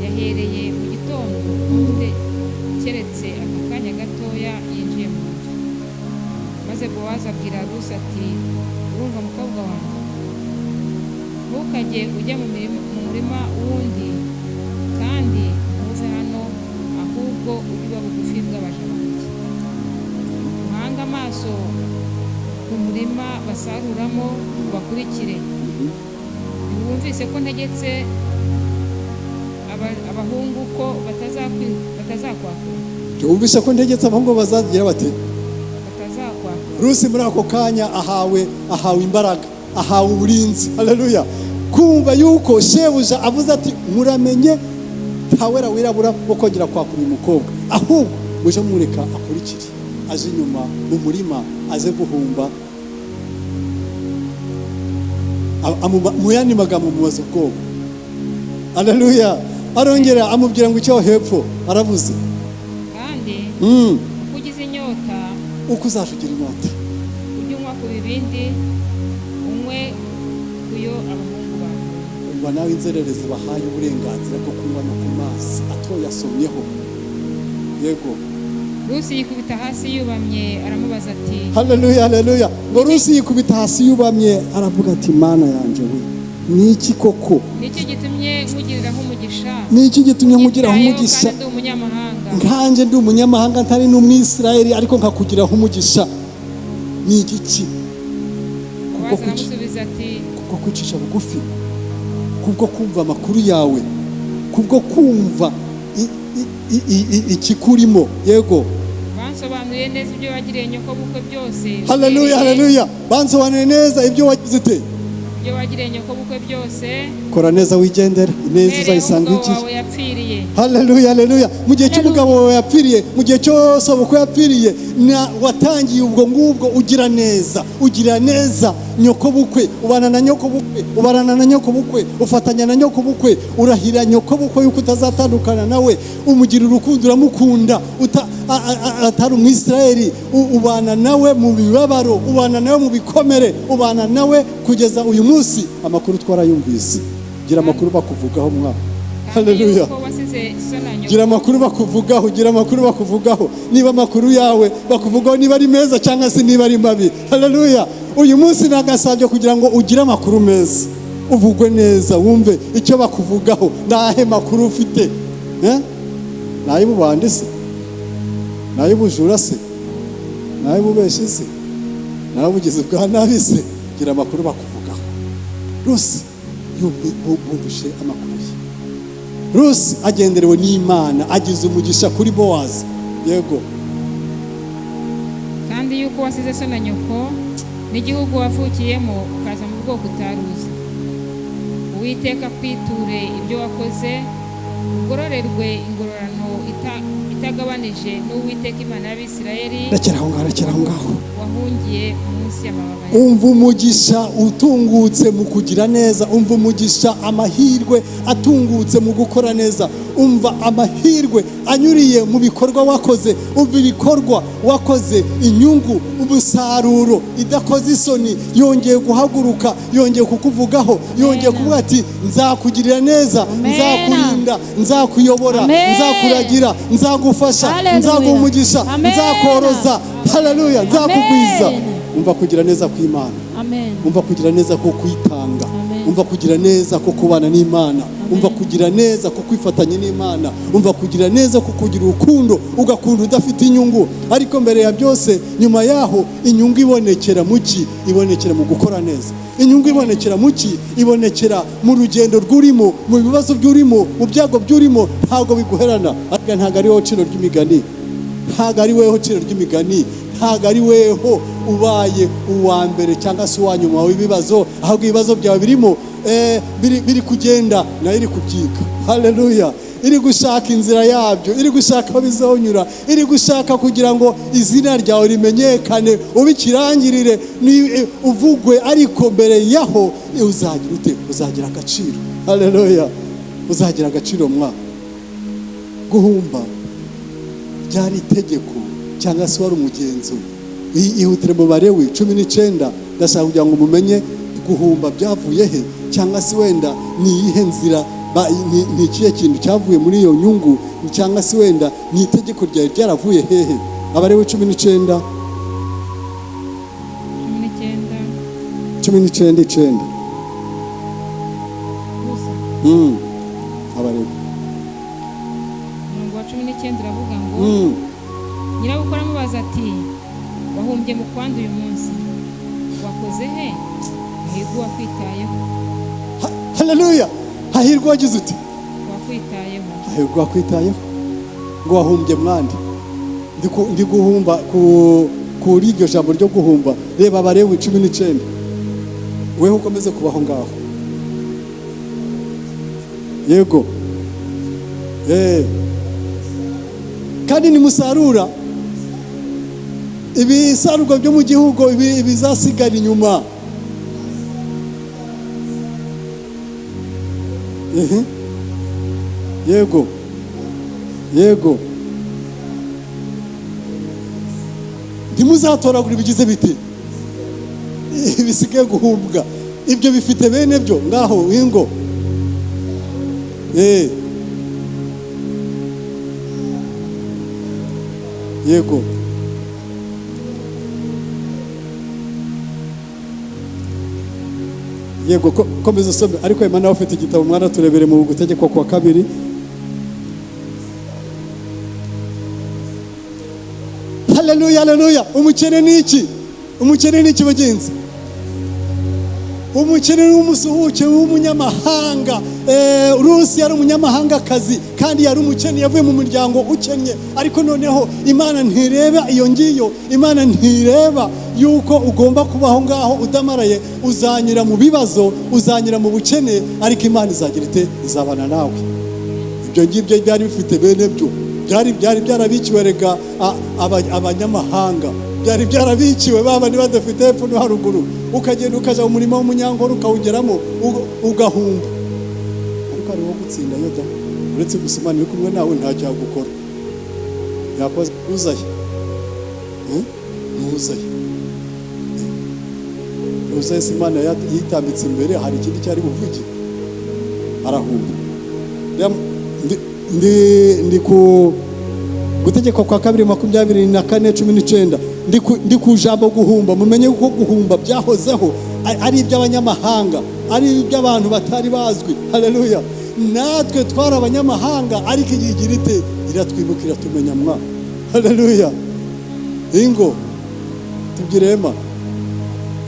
yahereye mu gitondo undi keretse aka kanya gatoya yinjiye mu nzu. Maze Bowazi abwira Rusi ati: "Urumva, mukobwa wanjye, ntukajye ujya mu murima wundi, kandi ntuve hano, ahubwo ujye uba bugufi bw'abaja banjye, uhange amaso ku murima basaruramo, ubakurikire. Ntiwumvise ko ntegetse abahungu ko batazakwakura?" Wumvise ko ntegetse abahungu bazagira bati Batazakwakura. Rusi muri ako kanya ahawe imbaraga. Ahawe uburinzi. Haleluya! Kumva yuko shebuja avuze ati: "Muramenye, ntawera wirabura wo kongera kwakura uyu mukobwa, ahubwo muje mureka akurikire, aje inyuma mu murima, aze guhumba." Mu yandi magambo, mubaza ubwoba. Haleluya! Arongera amubwira ngo icyo hepfo aravuze. Kandi uko ugize inyota, uko uzaje ugira inyota, ujye unywa ku bibindi, unywe ku yo abahungu bavomye. Umva nawe, inzererezi bahaye uburenganzira bwo kunywa no ku mazi atoyasomyeho. Yego. Rusi yikubita hasi yubamye, aramubaza ati: Haleluya, haleluya! Ngo Rusi yikubita hasi yubamye, aravuga ati: "Mana yanjye we, ni iki koko?" "Ni iki gitumye nkugiriraho umugisha, Ni iki gitumye nkugiraho unyitayeho, umugisha, kandi ndi umunyamahanga?" nkanjye ndi umunyamahanga, ntari n'Umwisirayeli, ariko nkakugiraho umugisha? Ni igiki? Kubwo Bowazi aramusubiza ati: kubwo kwicisha bugufi, kubwo kumva amakuru yawe, kubwo kumva ikikurimo. Yego. "Bansobanuriye neza ibyo wagiriye nyokobukwe byose, Haleluya! Haleluya! Bansobanuriye neza ibyo wagize ute? Ibyo wagiriye nyokobukwe byose, Kora neza wigendera, ineza uhereye aho uzayisanga umugabo iki? wawe yapfiriye." Haleluya, haleluya! Mu gihe cy'umugabo wawe yapfiriye, mu gihe cyose ubukwe yapfiriye, na watangiye ubwo ngubwo ugira neza, ugira neza nyokobukwe, ubana na nyokobukwe, ubarana na nyokobukwe, ufatanya na nyokobukwe, urahira nyokobukwe yuko utazatandukana nawe, umugira urukundo, uramukunda, atari Umwisirayeli, ubana nawe mu mibabaro, ubana nawe mu bikomere, ubana nawe kugeza uyu munsi. Amakuru twarayumvise. Gira amakuru bakuvugaho mwa. Kandi Haleluya! yuko wasize so na nyoko, Gira amakuru bakuvugaho, gira amakuru bakuvugaho. Niba amakuru yawe bakuvugaho niba ari meza cyangwa se niba ari mabi. Haleluya! Uyu munsi nagasabye kugira ngo ugire amakuru meza, uvugwe neza, wumve icyo bakuvugaho. Nahe makuru ufite? Eh? Ni ay'ububandi se? Ni ay'ubujura se? Ni ay'ububeshi se? Ni ay'ubugizi bwa nabi se? Gira amakuru bakuvugaho. Rusi bumvishe amakuru ye. Rusi agenderewe n'Imana, agize umugisha kuri Bowazi. Yego. Kandi yuko wasize so na nyoko n'igihugu wavukiyemo, ukaza mu bwoko utari uzi. Uwiteka akwiture ibyo wakoze, ugororerwe ingororano itagabanije n'Uwiteka Imana y'Abisirayeli, Rekera aho ngaho, rekera aho ngaho. wahungiye munsi y'amababa ye." Umva umugisha utungutse mu kugira neza. Umva umugisha, amahirwe atungutse mu gukora neza. Umva amahirwe anyuriye mu bikorwa wakoze. Umva ibikorwa wakoze, inyungu, umusaruro idakoze isoni yongeye guhaguruka, yongeye kukuvugaho, yongeye kuvuga ati: "Nzakugirira neza, Amen. nzakurinda, nzakuyobora, Amen. nzakuragira, nzagufasha, Hallelujah. nzaguha umugisha, Amen. nzakoroza, haleluya, nzakugwiza." Amen. Umva kugira neza kw'Imana. Amen. Umva kugira neza ko kwitanga. Amen. Umva kugira neza ko kubana n'Imana. Umva kugira neza ko kwifatanya n'Imana. Umva kugira neza ko kugira urukundo, ugakunda udafite inyungu. Ariko mbere ya byose, nyuma yaho, inyungu ibonekera mu ki? Ibonekera mu gukora neza. Inyungu ibonekera mu ki? Ibonekera mu rugendo rw'urimo, mu bibazo by'urimo, mu byago by'urimo. Ntabwo biguherana. Ariko ntabwo ari wowe ciro ry'imigani, ntabwo ari weho ciro ry'imigani, ntabwo ari weho ubaye uwa mbere cyangwa se uwa nyuma w'ibibazo. Ahubwo ibibazo byawe birimo biri kugenda nayo iri kubyiga. Haleluya! Iri gushaka inzira yabyo, iri gushaka aho bizonyura, iri gushaka kugira ngo izina ryawe rimenyekane, ubikirangirire, uvugwe. Ariko mbere yaho uzagira ute? Uzagira agaciro. Haleluya! Uzagira agaciro mwa. Guhumba ryari itegeko cyangwa se wari umugenzo. Ihutire mu Balewi 19. Ndashaka kugira ngo mumenye guhumba byavuye he, cyangwa se wenda ni iyihe nzira, ni ikihe kintu cyavuye muri iyo nyungu, cyangwa se wenda ni itegeko ryari ryaravuye hehe. Abalewi 19. 19. 19:9. Gusa. Abalewi. Umurongo wa 19 uravuga ngo: Nyirabukwe aramubaza ati: "Wahumbye mu kwanda uyu munsi, wakoze he? Hahirwa uwakwitayeho." Haleluya! Hahirwa wagize uti? Uwakwitayeho. Hahirwa uwakwitayeho. Ngo wahumbye mwandi? Ndi guhumba kuri iryo jambo ryo guhumba. Reba Abalewi 19. Weho ukomeze kubaho ngaho. Yego. Kandi nimusarura ibisarurwa byo mu gihugu, ibizasigara inyuma. Yego. Yego. Ntimuzatoragura ibigize biti ibisigaye guhumbwa, ibyo bifite bene byo ngaho ingo. Yego. Yego, komeza usome. Ariko Imana ufite igitabo mwana, turebere mu gutegekwa kwa kabiri. Haleluya, haleluya. Umukene ni iki? Umukene ni iki bagenzi? Umukene ni umusuhuke w'umunyamahanga. Rusi yari umunyamahangakazi kandi yari umukene, yavuye mu muryango ukennye. Ariko noneho Imana ntireba iyo ngiyo, Imana ntireba yuko ugomba kubaho ngaho udamaraye. Uzanyura mu bibazo, uzanyura mu bukene, ariko Imana izagira ite? Izabana nawe. Ibyo ngibyo byari bifite bene byo, byari byarabikiwe rega abanyamahanga, byari byarabikiwe baba badafite hepfo no haruguru. Ukagenda ukaja mu murima w'umunyankore ukawugeramo ugahumba, ariko hariho gutsinda yoda. Uretse gusa Imana iri kumwe nawe ntacyo yagukora. Yakoze uzaye, ntuzaye, ntuzaye. Se Imana yitambitse imbere, hari ikindi cyari buvuge? Arahumba. Ndi ku gutegekwa kwa kabiri 24:19. Ndi ku jambo guhumba. Mumenye ko guhumba byahozeho, ari iby'abanyamahanga, ari iby'abantu batari bazwi. Haleluya. Natwe twari abanyamahanga, ariko igihe ite iratwibuka, iratumenya mwa. Haleluya. Ingo tubwirema.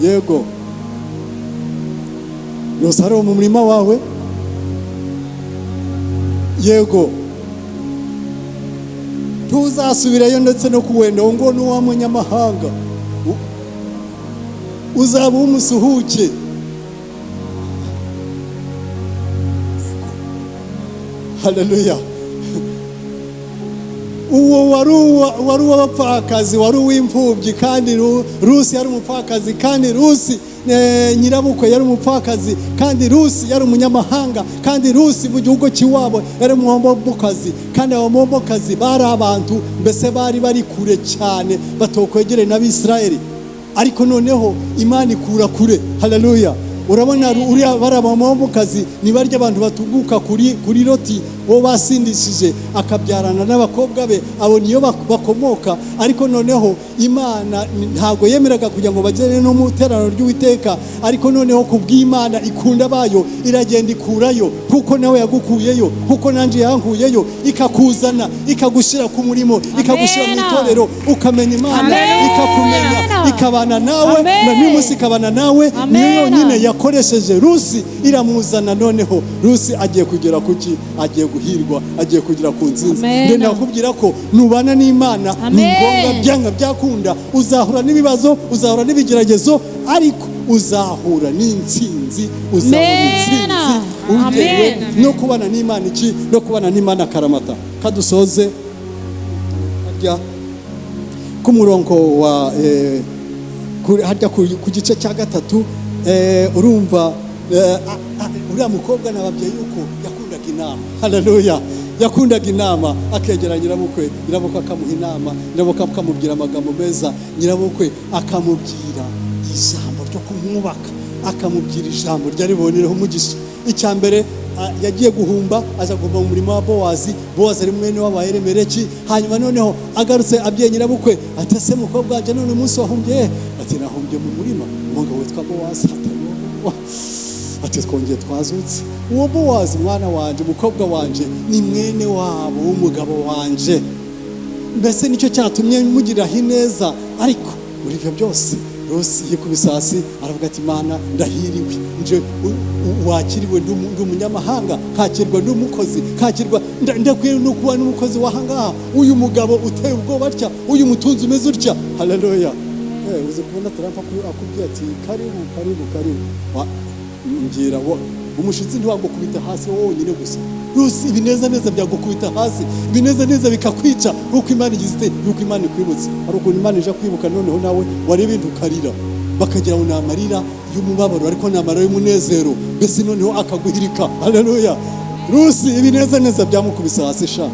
Yego. Nusarura mu murima wawe. Yego. Ntuzasubirayo ndetse no kuwenda ngo n'uwa munyamahanga, uzaba umusuhuke. Haleluya. Uwo wari uw'abapfakazi, wari uw'imfubyi, kandi Rusi yari umupfakazi, kandi Rusi nyirabukwe yari umupfakazi, kandi Rusi yari umunyamahanga, kandi Rusi mu gihugu cy'iwabo yari umumobokazi, kandi abamobokazi bari abantu mbese bari bari kure cyane, batokwegereye n'Abisirayeli. Ariko noneho Imana ikura kure. Haleluya. Urabona uriya bari abamobokazi ni barya abantu batuguka kuri Loti, wo basindishije akabyarana n'abakobwa be, abo niyo bakomoka. Ariko noneho Imana ntago yemeraga kugira ngo bagere no mu iteraniro ry'Uwiteka, ariko noneho kubw'Imana ikunda bayo iragenda ikurayo, kuko nawe yagukuyeyo, kuko nanje yankuyeyo, ikakuzana ikagushyira ku murimo, ikagushyira mu itorero, ukamenya Imana, ikakumenya, ikabana nawe, na n'umunsi ikabana nawe. Niyo yonyine yakoresheje Rusi iramuzana. Noneho Rusi agiye kugera kuki? Agiye guhirwa, agiye kugera ku nzinzi. Ndende nakubwira ko nubana n'Imana ni ngombwa, byanga byakunda uzahura n'ibibazo, uzahura n'ibigeragezo, ariko uzahura n'intsinzi, uzahura intsinzi utewe no kubana n'Imana. Iki no kubana n'Imana karamata. Kadusoze harya ku murongo wa harya ku gice cya 3. Urumva uriya mukobwa nababwiye yuko yakundaga inama. Haleluya. Yakundaga inama, akegera nyirabukwe, nyirabukwe akamuha inama, nyirabukwe akamubwira amagambo meza, nyirabukwe akamubwira ijambo ryo kumwubaka, akamubwira ijambo ryari bubonereho umugisha. Icya mbere yagiye guhumba, aza guhumba mu murima wa Bowazi. Bowazi ari mwene wa Elimeleki. Hanyuma noneho agarutse abwiye nyirabukwe ati ese mukobwa wanjye none umunsi wahumbye? Ati nahumbye mu murima umugabo witwa Bowazi. Ati twongeye twazutse. Uwo Bowazi mwana wanje, umukobwa wanje, ni mwene wabo w'umugabo wanje, mbese nicyo cyatumye mugiraho ineza. Ariko muri ibyo byose Rusi yikubise hasi aravuga ati Imana ndahiriwe, nje wakiriwe ndi umunyamahanga, kakirwa ndi umukozi, kakirwa ndakwiye no kuba n'umukozi w'ahangaha, uyu mugabo uteye ubwoba atya, uyu mutunzi umeze utya. Haleluya. Uzi kubona Trump akubwiye ati karibu karibu karibu, mbwira umushyitsi ntiwagukubita hasi wowe wonyine gusa. Rusi, ibinezaneza byagukubita hasi, ibinezaneza bikakwica. Nuko Imana igize ite? Nuko Imana ikwibutse. Hari ukuntu Imana ije kwibuka, noneho nawe wareba ibintu ukarira, bakagira ngo ni amarira y'umubabaro, ariko ni amarira y'umunezero. Mbese noneho akaguhirika. Haleluya! Rusi ibinezaneza byamukubise hasi sha.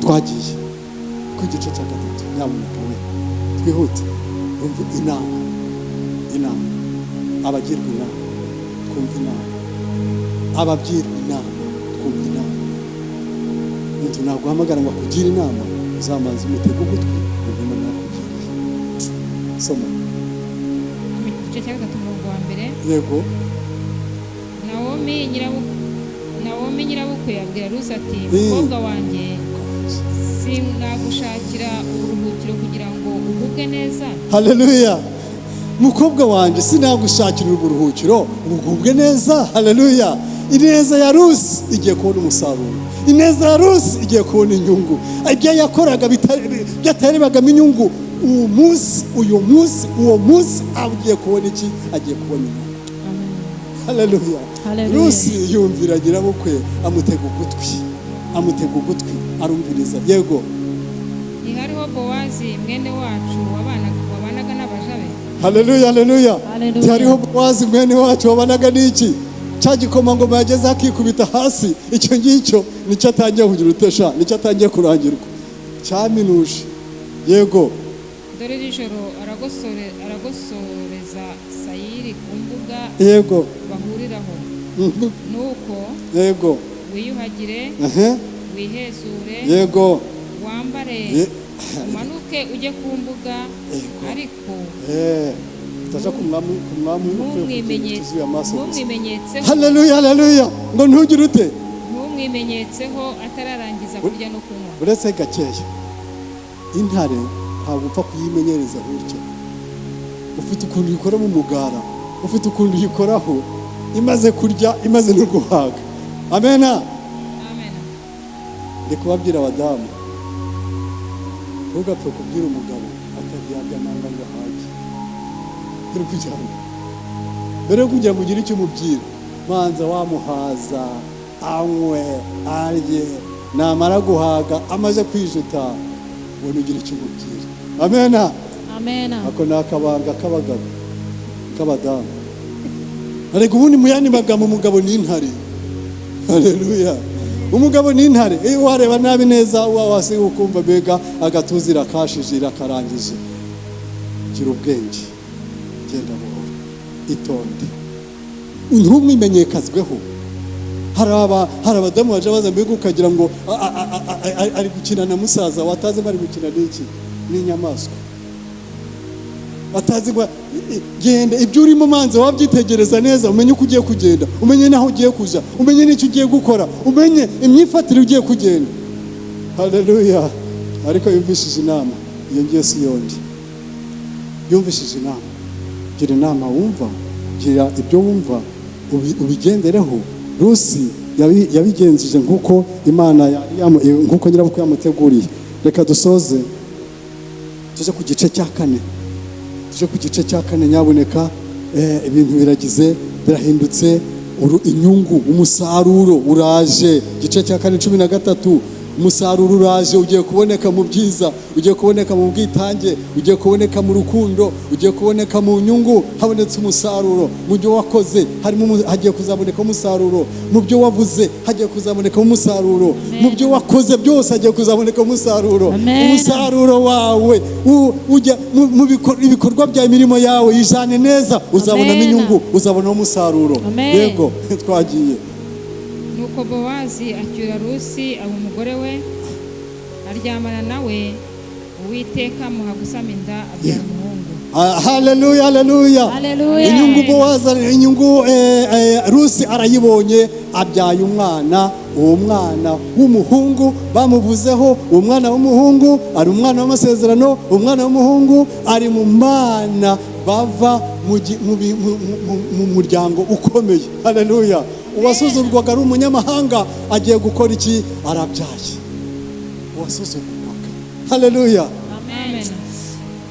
Twagiye ku gice cya gatatu, nyamuneka we twihute. Wumve inama, inama, abagirwa inama twumve inama, ababwirwa inama twumve inama. Umuntu naguhamagara ngo akugire inama, uzamanza umutege ugutwi, wumve inama yakugiriye. Soma. Igice cya gatatu, umurongo wa mbere. Yego. Nawomi nyirabukwe abwira Rusi ati: "Mukobwa wanjye, sinagushakira uburuhukiro kugira ngo ugubwe neza?" Haleluya! Mukobwa wanjye, sinagushakira uburuhukiro ngo ugubwe neza? Haleluya! Ineza ya Rusi igiye kubona umusaruro, ineza ya Rusi igiye kubona inyungu. Ibyo yakoraga byatarebagamo inyungu, uwo munsi, uyu munsi, uwo munsi agiye kubona iki? Agiye kubona inyungu. Haleluya! Haleluya. Rusi yumvira nyirabukwe, amutega ugutwi, amutega ugutwi, arumviriza. Yego. Ntihariho Bowazi mwene wacu wabanaga n'abaja be? Haleluya, haleluya! Haleluya. Ntihariho Bowazi mwene wacu wabanaga n'iki cya gikomangoma yageze akikubita hasi? Icyo ngicyo nicyo atangiye kugira utesha, nicyo atangiye kurangirwa, cyaminuje. Yego. Dore iri joro aragosoreza sayiri ku mbuga bahuriraho. Nuko wiyuhagire, wihezure, wambare, umanuke ujye ku mbuga, ariko Utaja ku mwami upfuye kugenda utuzuye amaso gusa. Ntumwimenyetseho. Haleluya, haleluya! Ngo ntugire ute? Ntumwimenyetseho atararangiza kurya no kunywa. Uretse gakeya, intare ntabwo upfa kuyimenyereza gutya. Ufite ukuntu uyikoramo umugara, ufite ukuntu uyikoraho imaze kurya, imaze no guhaga. Amena. Amen. Ndi kubabwira abadamu, ntugapfe kubwira umugabo atari yarya nanga ngo ahage. Turi kujyana. Mbere yo kugira ngo ugire icyo umubwira, manza wamuhaza, anywe, arye. Namara guhaga, amaze kwijuta, ubona ugira icyo umubwira. Amena. Amen. Ako ni akabanga k'abagabo, k'abadamu. Ariko ubundi mu yandi magambo, umugabo ni intare. Haleluya! Umugabo ni intare. Iyo wareba nabi neza wa wasi, ukumva mbega agatuza irakashije, irakarangije. Gira ubwenge, genda buhoro, itonde, ntumwimenyekazweho. Hari abadamu baje baza, mbega ukagira ngo ari gukina na musaza, watazi ngo ari gukina n'iki, n'inyamaswa, atazi ngo genda. Ibyo urimo manza wabyitegereza neza, umenye uko ugiye kugenda, umenye n'aho ugiye kuja, umenye n'icyo ugiye gukora, umenye imyifatire ugiye kugenda. Haleluya! Ariko yumvishije inama, iyo ngiyo si yondi. Yumvishije inama. Gira inama wumva, gira ibyo wumva, ubigendereho. Rusi yabigenjeje nk'uko Imana nk'uko nyirabukwe yamuteguriye. Reka dusoze, tuje ku gice cya kane, tuje ku gice cya kane nyabuneka. Ibintu biragize, birahindutse. Inyungu, umusaruro uraje. Igice cya kane, 13. Umusaruro uraje, ugiye kuboneka mu byiza, ugiye kuboneka mu bwitange, ugiye kuboneka mu rukundo, ugiye kuboneka mu nyungu. Habonetse umusaruro mu byo wakoze, harimo hagiye kuzaboneka umusaruro mu byo wavuze, hagiye kuzaboneka umusaruro mu byo wakoze byose, hagiye kuzaboneka umusaruro. Amen. Umusaruro wawe ujya mu ibikorwa bya imirimo yawe, yijane neza, uzabonamo Amen. inyungu, uzabonamo umusaruro. Amen. Yego, twagiye. Nuko Bowazi acyura Rusi, aba umugore we, aryamana nawe. Uwiteka amuha gusama inda, abyara umuhungu. Ah, haleluya, haleluya! Haleluya. Inyungu Bowazi, inyungu Rusi arayibonye, abyaye umwana. Uwo mwana w'umuhungu bamuvuzeho, uwo mwana w'umuhungu ari umwana w'amasezerano. Umwana w'umuhungu ari mu mana bava mu gi- mu bi- mu- mu- mu muryango ukomeye. Haleluya! Uwasuzugurwaga ari umunyamahanga agiye gukora iki? Arabyaye, uwasuzugurwaga. Haleluya! Amen.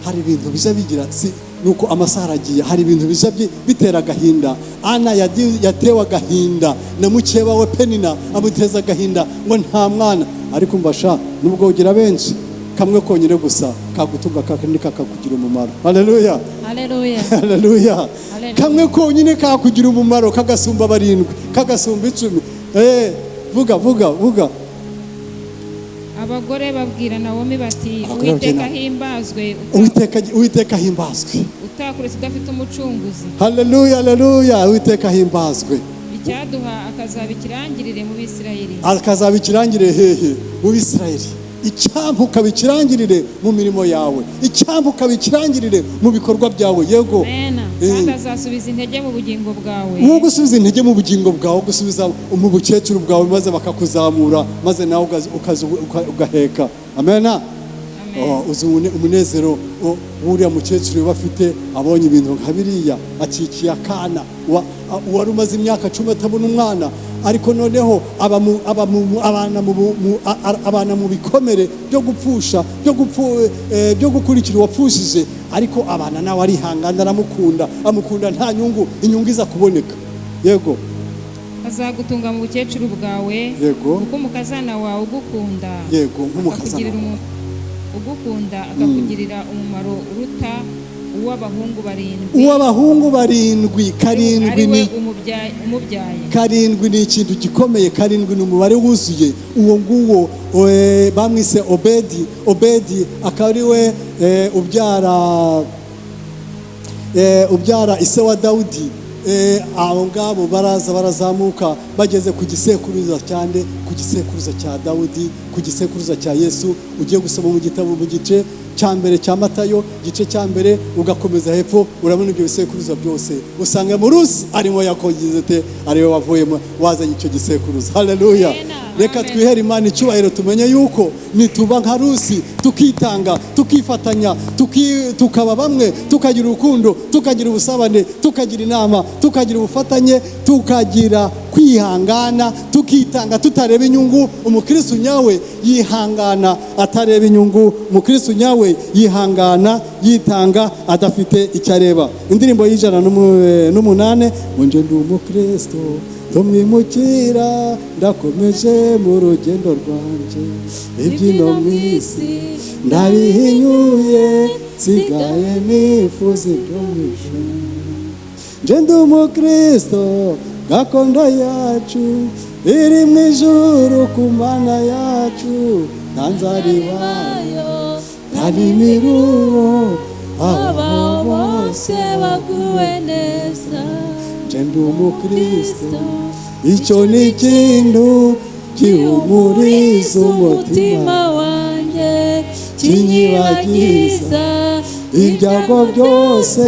Hari ibintu bijya bigira si nuko amasaha aragiye. Hari ibintu bijya bitera agahinda. Ana yatewe agahinda na mukeba we Penina, amuteza agahinda ngo nta mwana. Ariko mbasha nubwo ugira benshi, kamwe konyine gusa kagutunga kandi kakakugira umumaro. Haleluya! Haleluya! Haleluya! Haleluya. Kamwe konyine kakugira umumaro, kagasumba barindwi, kagasumba 10. Vuga, vuga, vuga. Abagore babwira Nawomi bati: Abagore babwira "Uwiteka Nawomi. ahimbazwe, Uwiteka, Uwiteka ahimbazwe, utakuretse udafite umucunguzi. Haleluya, haleluya! Uwiteka ahimbazwe. Icyaduha akazaba ikirangirire mu Bisirayeli." Akazaba ikirangirire hehe? Mu Bisirayeli. Icyampa ukaba ikirangirire mu mirimo yawe, icyampa ukaba ikirangirire mu bikorwa byawe. Yego. Amen. Kandi azasubiza intege mu bugingo bwawe. Uwo gusubiza intege mu bugingo bwawe, gusubiza mu bukecuru bwawe, maze bakakuzamura, maze nawe ugaheka. Amena. Amen. Oh, uzi umunezero w'uriya mukecuru bafite abonye ibintu nka biriya, akikiye akana, wari umaze imyaka 10 atabona umwana, ariko noneho abana mu bikomere byo gupfusha, byo gukurikira uwapfushije, ariko abana nawe arihangana, aramukunda, amukunda nta nyungu, inyungu iza kuboneka. Yego. Azagutunga mu bukecuru bwawe. Yego. Kuko umukazana wawe ugukunda, Yego, nk'umukazana akakugirira ugukunda akakugirira umumaro uruta uw'abahungu barindwi. Uw'abahungu barindwi. Karindwi ari we ni umubyaye. Karindwi ni ikintu gikomeye. Karindwi ni umubare wuzuye. Uwo nguwo bamwise Obedi. Obedi akaba ari we ubyara ise wa Dawudi. Abo ngabo baraza barazamuka bageze ku gisekuruza cyande, ku gisekuruza cya Dawudi, ku gisekuruza cya Yesu. Ugiye gusoma mu gitabo, mu gice cya mbere cya Matayo, gice cya mbere, ugakomeza hepfo, urabona ibyo bisekuruza byose. Usanga mu Rusi arimo yakogize te, ariwe wavuyemo wazanye icyo gisekuruza. Haleluya! Amen. Reka Amen. twihere Imana icyubahiro, tumenye yuko nituba nka Rusi, tukitanga, tukifatanya, tukaba bamwe, tukagira urukundo, tukagira ubusabane, tukagira inama, tukagira ubufatanye, tukagira kwihangana, tukitanga tutareba inyungu. Umukristo nyawe yihangana atareba inyungu. Umukristo nyawe yihangana, yitanga adafite icyo areba. Indirimbo y'108 ngo: "Nje ndi umukristo tumwimukira, ndakomeje mu rugendo rwanjye, ibyino mu isi ndabihinyuye, nsigaye nifuza ibyo mu ijuru. Nje ndi umukristo, gakondo yacu iri mu ijuru, ku Mana yacu nta nzara ibayo, nta n'imiruho, abaho bose baguwe neza." Nje ndi umukristo, icyo ni ikintu gihumuriza umutima wanjye, kinyibagiza ibyago byose,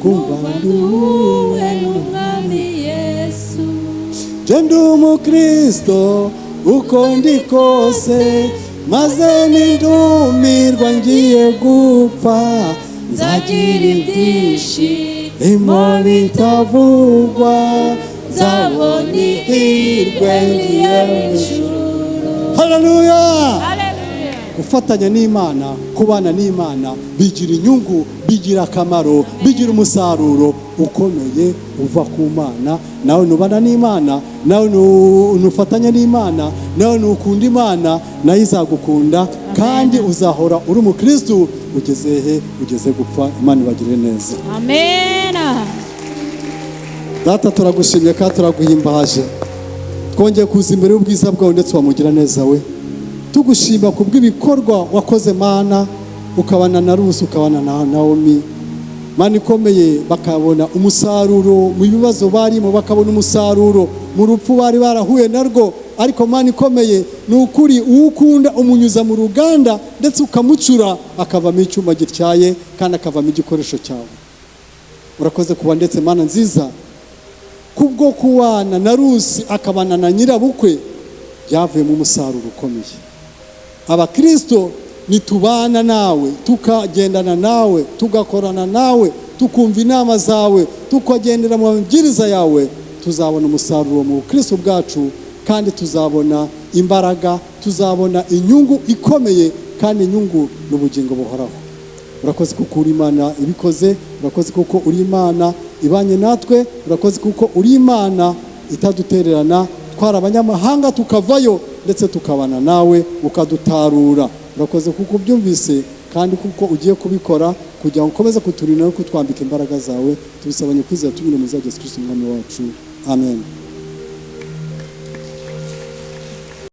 kumva nduwe n'Umwami Yesu. Nje ndi umukristo uko ndi kose, maze nindumirwa ngiye gupfa, nzagira ibyishimo bitavugwa, nzabona ihirwe ngiye mu ijuru. Haleluya! Haleluya! Gufatanya n'Imana, kubana n'Imana bigira inyungu, bigira akamaro, bigira umusaruro ukomeye uva ku Mana. Nawe nubana n'Imana, nawe nufatanya n'Imana, nawe nukunda Imana, nayo izagukunda, kandi uzahora uri umukristu ugeze he? Ugeze gupfa. Imana ibagirire neza. Amen. Data, turagushimye kandi turaguhimbaje. Twongeye kuza imbere y'ubwiza bwawe ndetse wamugira neza we, tugushima ku bw'ibikorwa wakoze, Mana, ukabana na Rusi, ukabana na Nawomi, Mana ikomeye, bakabona umusaruro mu bibazo barimo, bakabona umusaruro mu rupfu bari barahuye narwo. Ariko Mana ikomeye, ni ukuri uwo ukunda umunyuza mu ruganda ndetse ukamucura akavamo icyuma gityaye kandi akavamo igikoresho cyawe. Urakoze kuba ndetse, Mana nziza, kubwo kubana na Rusi akabana na nyirabukwe byavuyemo umusaruro ukomeye. Abakristo nitubana nawe, tukagendana nawe, tugakorana nawe, tukumva inama zawe, tukagendera mu mabwiriza yawe, tuzabona umusaruro mu bukristo bwacu, kandi tuzabona imbaraga, tuzabona inyungu ikomeye, kandi inyungu ni ubugingo buhoraho. Urakoze kuko uri Imana ibikoze, urakoze kuko uri Imana ibanye natwe, urakoze kuko uri Imana itadutererana. Twari abanyamahanga tukavayo ndetse tukabana nawe ukadutarura. Urakoze kuko ubyumvise kandi kuko ugiye kubikora kugira ngo ukomeze kuturinda no kutwambika imbaraga zawe. Tubisabanye kwizera, tubine mu izina rya Yesu Kristo, Umwami wacu. Amen.